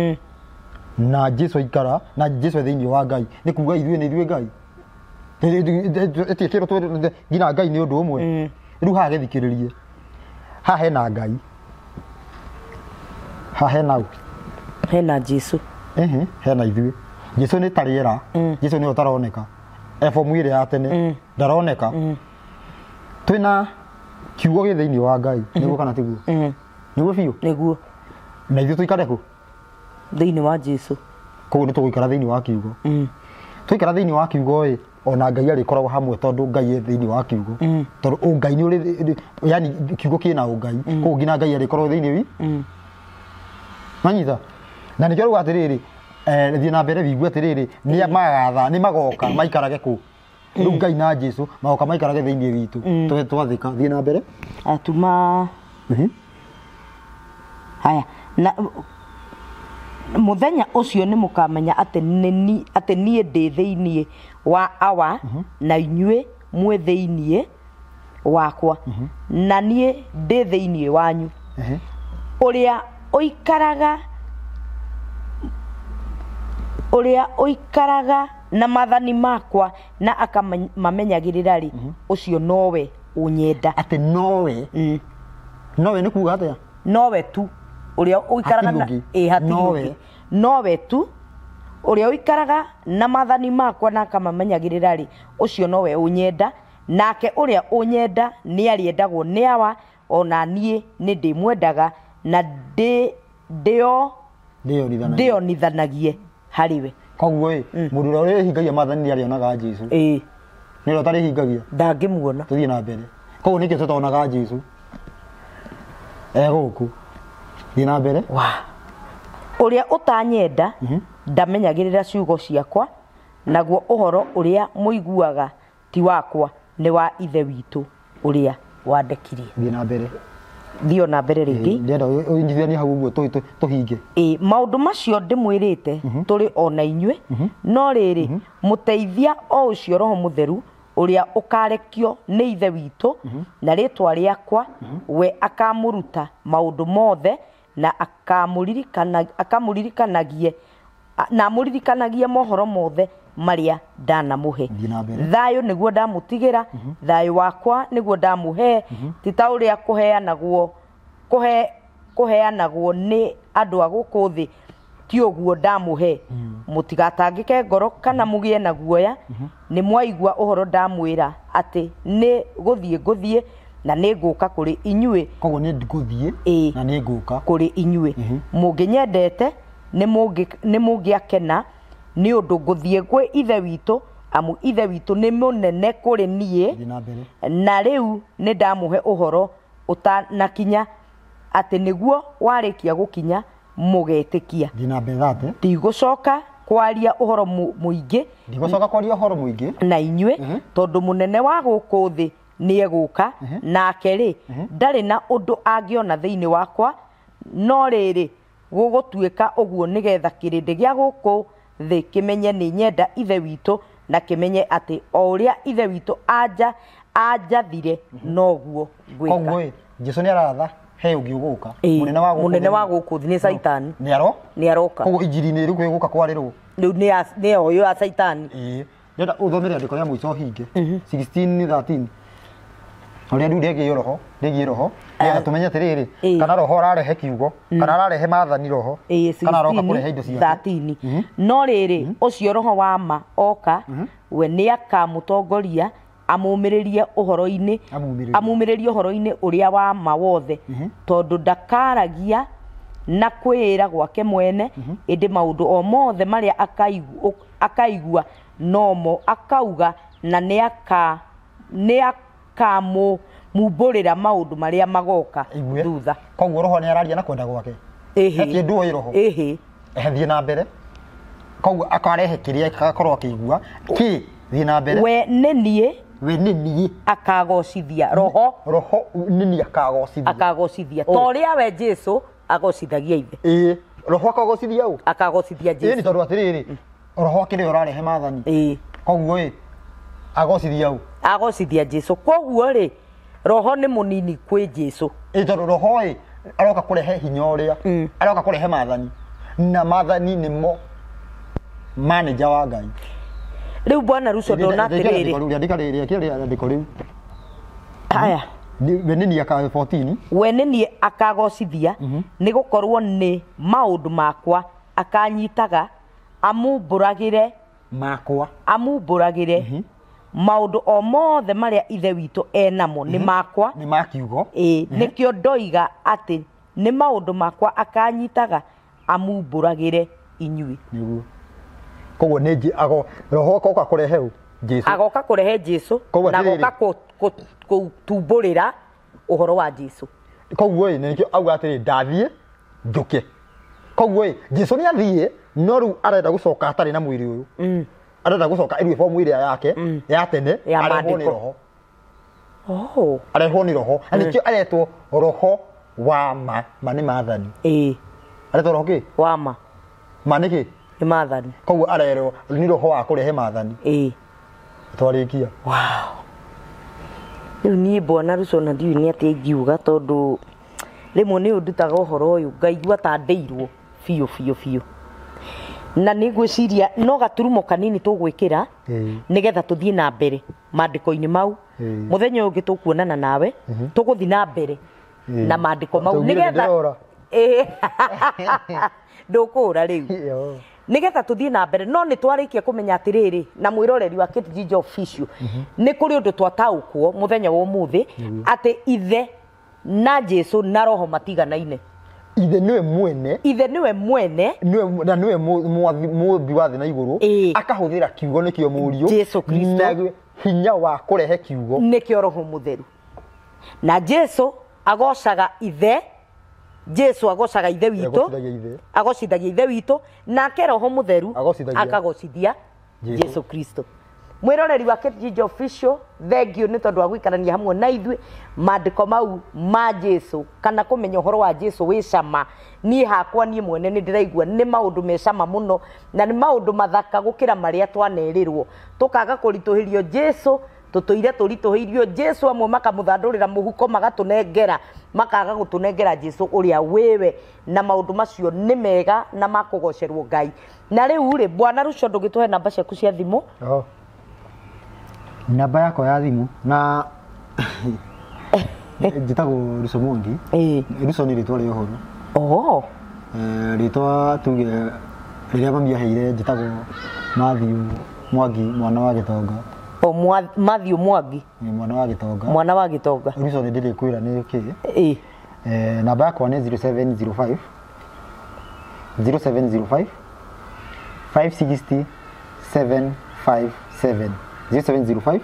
Na Jesu aikara, na Jesu e thĩinĩ wa Ngai, nĩ kuga ithuĩ nĩ ithuĩ Ngai. Ĩtĩkĩrwo nginya Ngai nĩ ũndũ ũmwe. Rĩu haha gĩthikĩrĩrie. Haha hena Ngai. Haha hena ũ? Hena Jesu. Hena ithuĩ. Jesu nĩ ta rĩera. Jesu nĩwe ũtaroneka. E fomu ĩrĩa ya tene. Ndaroneka. Twĩna kiugo gĩ thĩinĩ wa Ngai. Nĩguo kana tiguo? Nĩguo biũ? Nĩguo. Na ithuĩ tũikare kũ? Thĩinĩ wa Jesu. Koguo nĩ tũgũikara thĩinĩ wa kiugo. Twaikara thĩinĩ wa kiugo ĩ, ona Ngai arĩkoragwo hamwe tondũ Ngai e thĩinĩ wa kiugo. Tondũ ũngai nĩ ũrĩ, yani kiugo kĩna ũngai. Koguo nginya Ngai arĩkoragwo thĩinĩ wi. Manyita. Na nĩkĩo rĩu atĩrĩrĩ, thiĩ na mbere wigue atĩrĩrĩ, nĩ magatha, nĩ magoka maikarage kũ. Rĩu Ngai na Jesu magoka maikarage thĩinĩ witũ. Tũhe twathĩka, thiĩ na mbere. Atuma. Haya, na mũthenya ũcio nĩ mũkamenya atĩ niĩ ndĩ thĩinĩ wa Awa na inyuĩ mwĩ thĩinĩ wakwa, na niĩ ndĩ thĩinĩ wanyu. Ũrĩa ũikaraga na maathani makwa na akamamenyagĩrĩra rĩ, ũcio nowe ũnyenda. Atĩ nowe? Nowe nĩ kuga atĩa? Nowe tu. Ũrĩa ũikaraga na hatirĩ ũngĩ. Nowe tu. Ũrĩa ũikaraga na maathani makwa na akamamenyagĩrĩra rĩ, ũcio nowe ũnyenda, nake ũrĩa ũnyenda nĩ arĩendagwo nĩ Awa, ona niĩ nĩ ndĩmwendaga na ndĩonithanagie harĩ we. Koguo ĩ, mũndũ ũrĩa ũrĩhingagia maathani nĩ arĩonaga Jesu. Nĩ ũrĩa ũtarĩhingagia. Ndangĩmuona. Tũthiĩ na mbere. Koguo nĩkĩo tũtonaga Jesu. Egũkũ. Thiĩ na mbere. Ũrĩa ũtanyenda ndamenyagĩrĩra ciugo ciakwa, naguo ũhoro ũrĩa mũiguaga ti wakwa, nĩ wa Ithe witũ ũrĩa wandekirie. Thiĩ na mbere. Thiĩ o na mbere rĩngĩ. Ndĩrenda ũnyitithanie hau ũguo tũhinge. Maũndũ macio ndĩmwĩrĩte tũrĩ o na inyuĩ, no rĩrĩ, mũteithia o ũcio Roho Mũtheru ũrĩa ũkarekio nĩ Ithe witũ na rĩtwa rĩakwa, we akamũruta maũndũ mothe na akamũririkanagie na amũririkanagie mohoro mothe marĩa ndanamũhe. Thayũ nĩguo ndamũtigĩra, thayũ wakwa nĩguo ndamũhe, ti ta ũrĩa kũheanagwo nĩ andũ a gũkũ thĩ, ti ũguo ndamũhe. Mũtigatangĩke ngoro kana mũgĩe na guoya, nĩ mwaigua ũhoro ndamwĩra atĩ nĩ gũthiĩ ngũthiĩ na nĩ ngũka kũrĩ inyuĩ. Koguo nĩ ngũthiĩ na nĩ ngũka kũrĩ inyuĩ. Mũngĩnyendete nĩ mũngĩakena nĩ ũndũ ngũthiĩ gwĩ Ithe witũ, amu Ithe witũ nĩ mũnene kũrĩ niĩ. Na rĩu nĩ ndamũhe ũhoro ũtanakinya atĩ nĩguo warĩkia gũkinya mũgetĩkia. Ndigũcoka kwaria ũhoro mũingĩ. Ndigũcoka kwaria ũhoro mũingĩ na inyuĩ, tondũ mũnene wa gũkũ thĩ nĩ egũka, nake rĩ ndarĩ na ũndũ angĩona thĩinĩ wakwa, no rĩrĩ gũgũtuĩka ũguo nĩgetha kĩrĩndĩ gĩa gũkũ thĩ kĩmenye nĩ nyenda Ithe witũ Na kĩmenye atĩ o ũrĩa Ithe witũ anjathire noguo ngwĩka. Koguo ĩ, Jesu nĩ aratha he ũngĩ ũgũka. Mũnene wa gũkũ Mũnene thĩ. wa gũkũ thĩ nĩ Caitani. Nĩ aro? Nĩ aroka. Koguo injiri-inĩ rĩu ĩgũka kwarĩrwo. Rĩu nĩ ũyũ ya Caitani. Ĩĩ. Ndĩrenda ũthomere rĩandĩko rĩa mũico hinge. 16:13. Ũrĩa rĩu rĩgiĩ roho, rĩgiĩ roho. Nĩgetha tũmenye atĩrĩrĩ, kana roho ararehe kiugo, kana ararehe maathani roho, kana aroka kũrehe indo ciake. 13. No rĩrĩ, ũcio roho wa ma oka, we nĩ akamũtongoria amũmĩrĩrie ũhoro-inĩ, Amumĩrĩrie. amũmĩrĩrie ũhoro-inĩ ũrĩa wa ma wothe, tondũ ndakaragia na kwĩĩra gwake mwene, ĩndĩ maũndũ o mothe marĩa akaigua nomo akauga, na nĩ akamumbũrĩra maũndũ marĩa magoka Igue. thutha. Koguo roho nĩ araria na kwenda gwake. Ĩhĩ. He kĩndũ oĩ roho. Ĩhĩ. Ehe, thiĩ na mbere. Koguo akarehe kĩrĩa agakorwo akĩigua. Kĩ thiĩ na mbere. We nĩ niĩ We nĩ niĩ. akagocithia roho. Roho nĩ niĩ akagocithia. Akagocithia. Oh. Ta ũrĩa we Jesu agocithagia ithe. Ĩĩ. Roho akagocithia ũ? Akagocithia Ĩĩ, nĩ Jesu. tondũ atĩrĩrĩ, roho akĩrĩ ũrarehe maathani. Ĩĩ. Koguo ĩ, agocithia ũ? Agocithia Jesu. Koguo rĩ, roho nĩ mũnini kwĩ Jesu. Ĩĩ, tondũ roho ĩ, aroka kũrehe hinya ũrĩa, aroka kũrehe maathani. Na maathani nĩmo manager wa Ngai. Rĩu Bwana Ruco ndona atĩrĩrĩ. Rĩandĩka rĩandĩko rĩu. Haya. We nĩ niĩ aka 14. We nĩ niĩ akagocithia, nĩ gũkorwo nĩ maũndũ makwa akanyitaga, amumbũragĩre Makwa. Amumbũragĩre maũndũ o mothe marĩa Ithe witũ enamo nĩ makwa. Nĩ ma kiugo. Ĩĩ, nĩkĩo ndoiga atĩ nĩ maũndũ makwa akanyitaga amumbũragĩre inyuĩ. Nĩguo. Koguo nĩ ago roho agoka kũrehe ũ? Jesu. Agoka kũrehe Jesu Koguo na atĩrĩrĩ. agoka kũtumbũrĩra ũhoro wa Jesu. Koguo ĩ, nĩkĩo auga atĩrĩ, ndathiĩ njũke. Koguo ĩ, Jesu nĩ athiĩ, no rĩu arenda gũcoka atarĩ na mwĩrĩ ũyũ. Arenda gũcoka ĩrĩ fomu ĩrĩa yake ya tene, Ya arehwo nĩ maandĩko. roho. Oh. Arehwo nĩ roho. Na nĩkĩo aretwo roho wa ma. Ma nĩ maathani. Ĩĩ. Aretwo roho kĩ? Wa ma. Ma nĩ kĩ? Nĩ maathani. Koguo arerwo nĩ roho wa kũrehe maathani. Ĩĩ. Twarĩkia. Wow. Rĩu niĩ Bwana Ruco na ndiũĩ nĩ atĩa ingiuga, tondũ rĩmwe nĩ ũndutaga ũhoro ũyũ ngaigua ta ndĩirwo biũ biũ biũ. Na nĩ ngwĩciria no gaturumo kanini tũgwĩkĩra nĩgetha tũthiĩ na mbere maandĩko-inĩ mau. Mũthenya ũyũ ũngĩ tũkuonana nawe, tũgũthiĩ na mbere na maandĩko mau Tũugire nĩgetha nĩndĩrora. Ĩĩ. Ndũkũra rĩu. Nĩgetha tũthiĩ na mbere, no nĩ twarĩkia kũmenya atĩrĩrĩ, na mwĩroreri wa Kate Ginger Official, nĩ kũrĩ ũndũ twataũkwo mũthenya wa ũmũthĩ atĩ Ithe na Jesu na roho matiganaine. Ithe nĩwe mwene. Ithe nĩwe mwene. Nĩwe na nĩwe mũmbi wa thĩ na igũrũ. Akahũthĩra kiugo nĩkĩo mũriũ. Jesu Kristo. Na hinya wa kũrehe kiugo. Nĩkĩo roho mũtheru. Na Jesu agocaga Ithe. Jesu agocaga Ithe witũ. Agocithagia Ithe. Agocithagia Ithe witũ. Nake roho mũtheru Agocithagia akagocithia Jesu. Jesu Kristo. Mwĩroreri wa Kate Ginger Official, thank you nĩ tondũ wa gũikarania hamwe na ithuĩ. Maandĩko mau ma Jesu kana kũmenya ũhoro wa Jesu wĩ cama. Niĩ hakwa niĩ mwene nĩ ndĩraigua nĩ maũndũ me cama mũno na nĩ maũndũ mathaka gũkĩra marĩa twanerĩrwo. Tũkaga kũritũhĩrio Jesu, tũtũire tũritũhĩirio Jesu, amwe makamũthandũrĩra mũhuko magatũnengera, makaga gũtũnengera Jesu ũrĩa wĩwe, na maũndũ macio nĩ mega na makũgocerwo Ngai. Na rĩu rĩ, Bwana Ruco, ndũgĩtũhe namba ciaku cia thimũ? Oh. Namba yakwa ya thimũ na njĩtagwo Ruco Mwangi. Ĩĩ. Ruco nĩ rĩtwa rĩa ũhoro. Oh. Rĩtwa tuge rĩrĩa mami aheire njĩtagwo Matthew Mwangi, mwana wa Gĩtonga. O Matthew Mwangi. Nĩ mwana wa Gĩtonga. Mwana wa Gĩtonga. Ruco nĩ ndĩrĩkwĩra nĩ kĩ. Ĩĩ. Namba yakwa nĩ 0705 0705 560 757 0705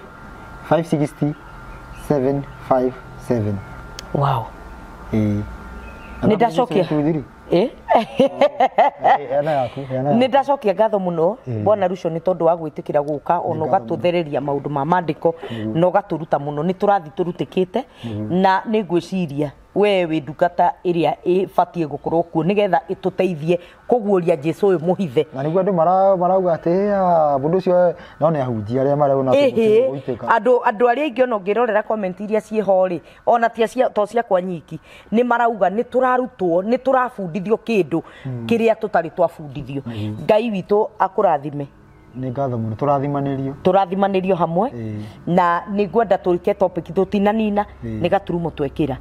560 757. Wow. Ĩĩ. Nĩ ndacokia. Ĩĩ. Heana yaku, heana Nĩ yaku. ndacokia ngatho mũno Bwana Ruco nĩ tondũ wa gwĩtĩkĩra gũka ona ũgatũthereria maũndũ ma maandĩko na ũgatũruta mũno. Nĩ tũrathiĩ tũrutĩkĩte na nĩ ngwĩciria We wĩ ndungata ĩrĩa ĩbatiĩ gũkorwo kuo nĩgetha ĩtũteithie kũguũria Jesu ũyũ mũhithe. Na nĩguo andũ marauga atĩ mũndũ ũcio no nĩ ahunjia arĩa marona Ĩhĩ, gũitĩka. Andũ arĩa aingĩ ona ũngĩrorera comment iria ciĩho rĩ, ona ti to ciakwa nyiki, nĩ marauga nĩ tũrarutwo, nĩ tũrabundithio kĩndũ kĩrĩa tũtarĩ twabundithio. Ngai witũ akũrathime. Nĩ ngatho mũno, tũrathimanĩrio. Tũrathimanĩrio hamwe. Na nĩ ngwenda tũrike topic tũtinanina, nĩ gaturumo twekĩra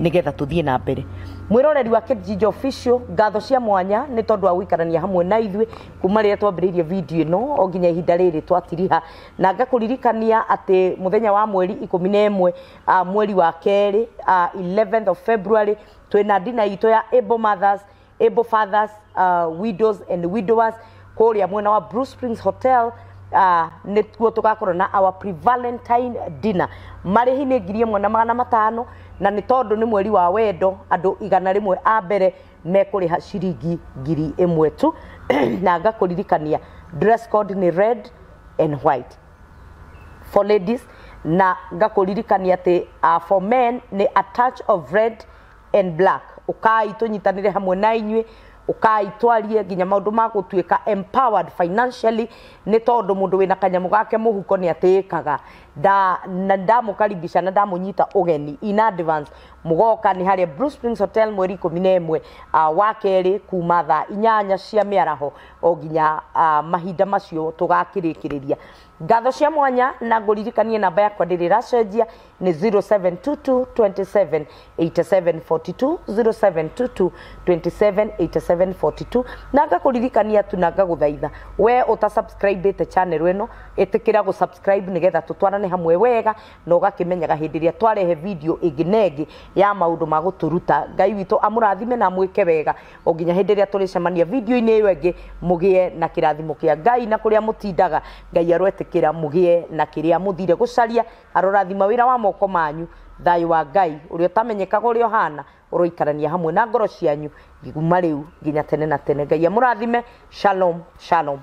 nĩgetha tũthiĩ na mbere. Mwĩroreri wa Kate Official, ngatho cia mwanya nĩ tondũ wa gũikarania hamwe na ithuĩ kuma rĩrĩa twambĩrĩirie video ĩno o nginya ihinda rĩrĩ twatiriha, na ngakũririkania atĩ mũthenya wa mweri 11, mweri wa kerĩ, 11th of February, twĩna dina itũ ya Able Mothers, Able Fathers, Widows and Widowers kũrĩa mwena wa Blue Springs Hotel. Nĩkuo tũgakorwo na our pre-Valentine dinner. Marĩhi nĩ 1500, na nĩ tondũ nĩ mweri wa wendo, andũ 100 a mbere mekũrĩha ciringi 1000 tu. Na ngakũririkania dress code nĩ red and white for ladies, na ngakũririkania atĩ for men nĩ a touch of red and black. Ũkai tũnyitanĩre hamwe na inyuĩ, ũkai twarie nginya maũndũ ma gũtuĩka empowered financially, nĩ tondũ mũndũ wĩna kanyamũ gake mũhuko nĩ atĩĩkaga. Na ndamũkaribisha na ndamũnyita ũgeni in advance, mũgoka nĩ harĩa Blue Springs Hotel mweri 11, wa kerĩ, kuma thaa 8 cia mĩaraho o nginya mahinda macio tũgakĩrĩkĩrĩria. Ngatho cia mwanya, na ngũririkanie namba yakwa ndĩrĩ ĩracenjia, nĩ 0722 27 87 42, 0722 27 87 42. Na ngakũririkania tu na ngagũthaitha, we ũta subscribe channel ĩno, ĩtĩkĩra gũ subscribe nĩgetha tũtwarane hamwe wega, na ũgakĩmenyaga hĩndĩ ĩrĩa twarehe video ĩngĩ na ĩngĩ ya maũndũ ma gũtũruta. Ngai witũ amũrathime na amwĩke wega o nginya hĩndĩ ĩrĩa tũrĩcemania video-inĩ ĩyo ĩngĩ. Mũgĩe na kĩrathimo kĩa Ngai, na kũrĩa mũtindaga Ngai aroetĩkĩra mũgĩe na kĩrĩa mũthire gũcaria, arorathima wĩra wa moko manyu. Thayũ wa Ngai ũrĩa ũtamenyekaga ũrĩa ũhana ũroikarania hamwe na ngoro cianyu kuma rĩu nginya tene na tene. Ngai amũrathime. Shalom, shalom.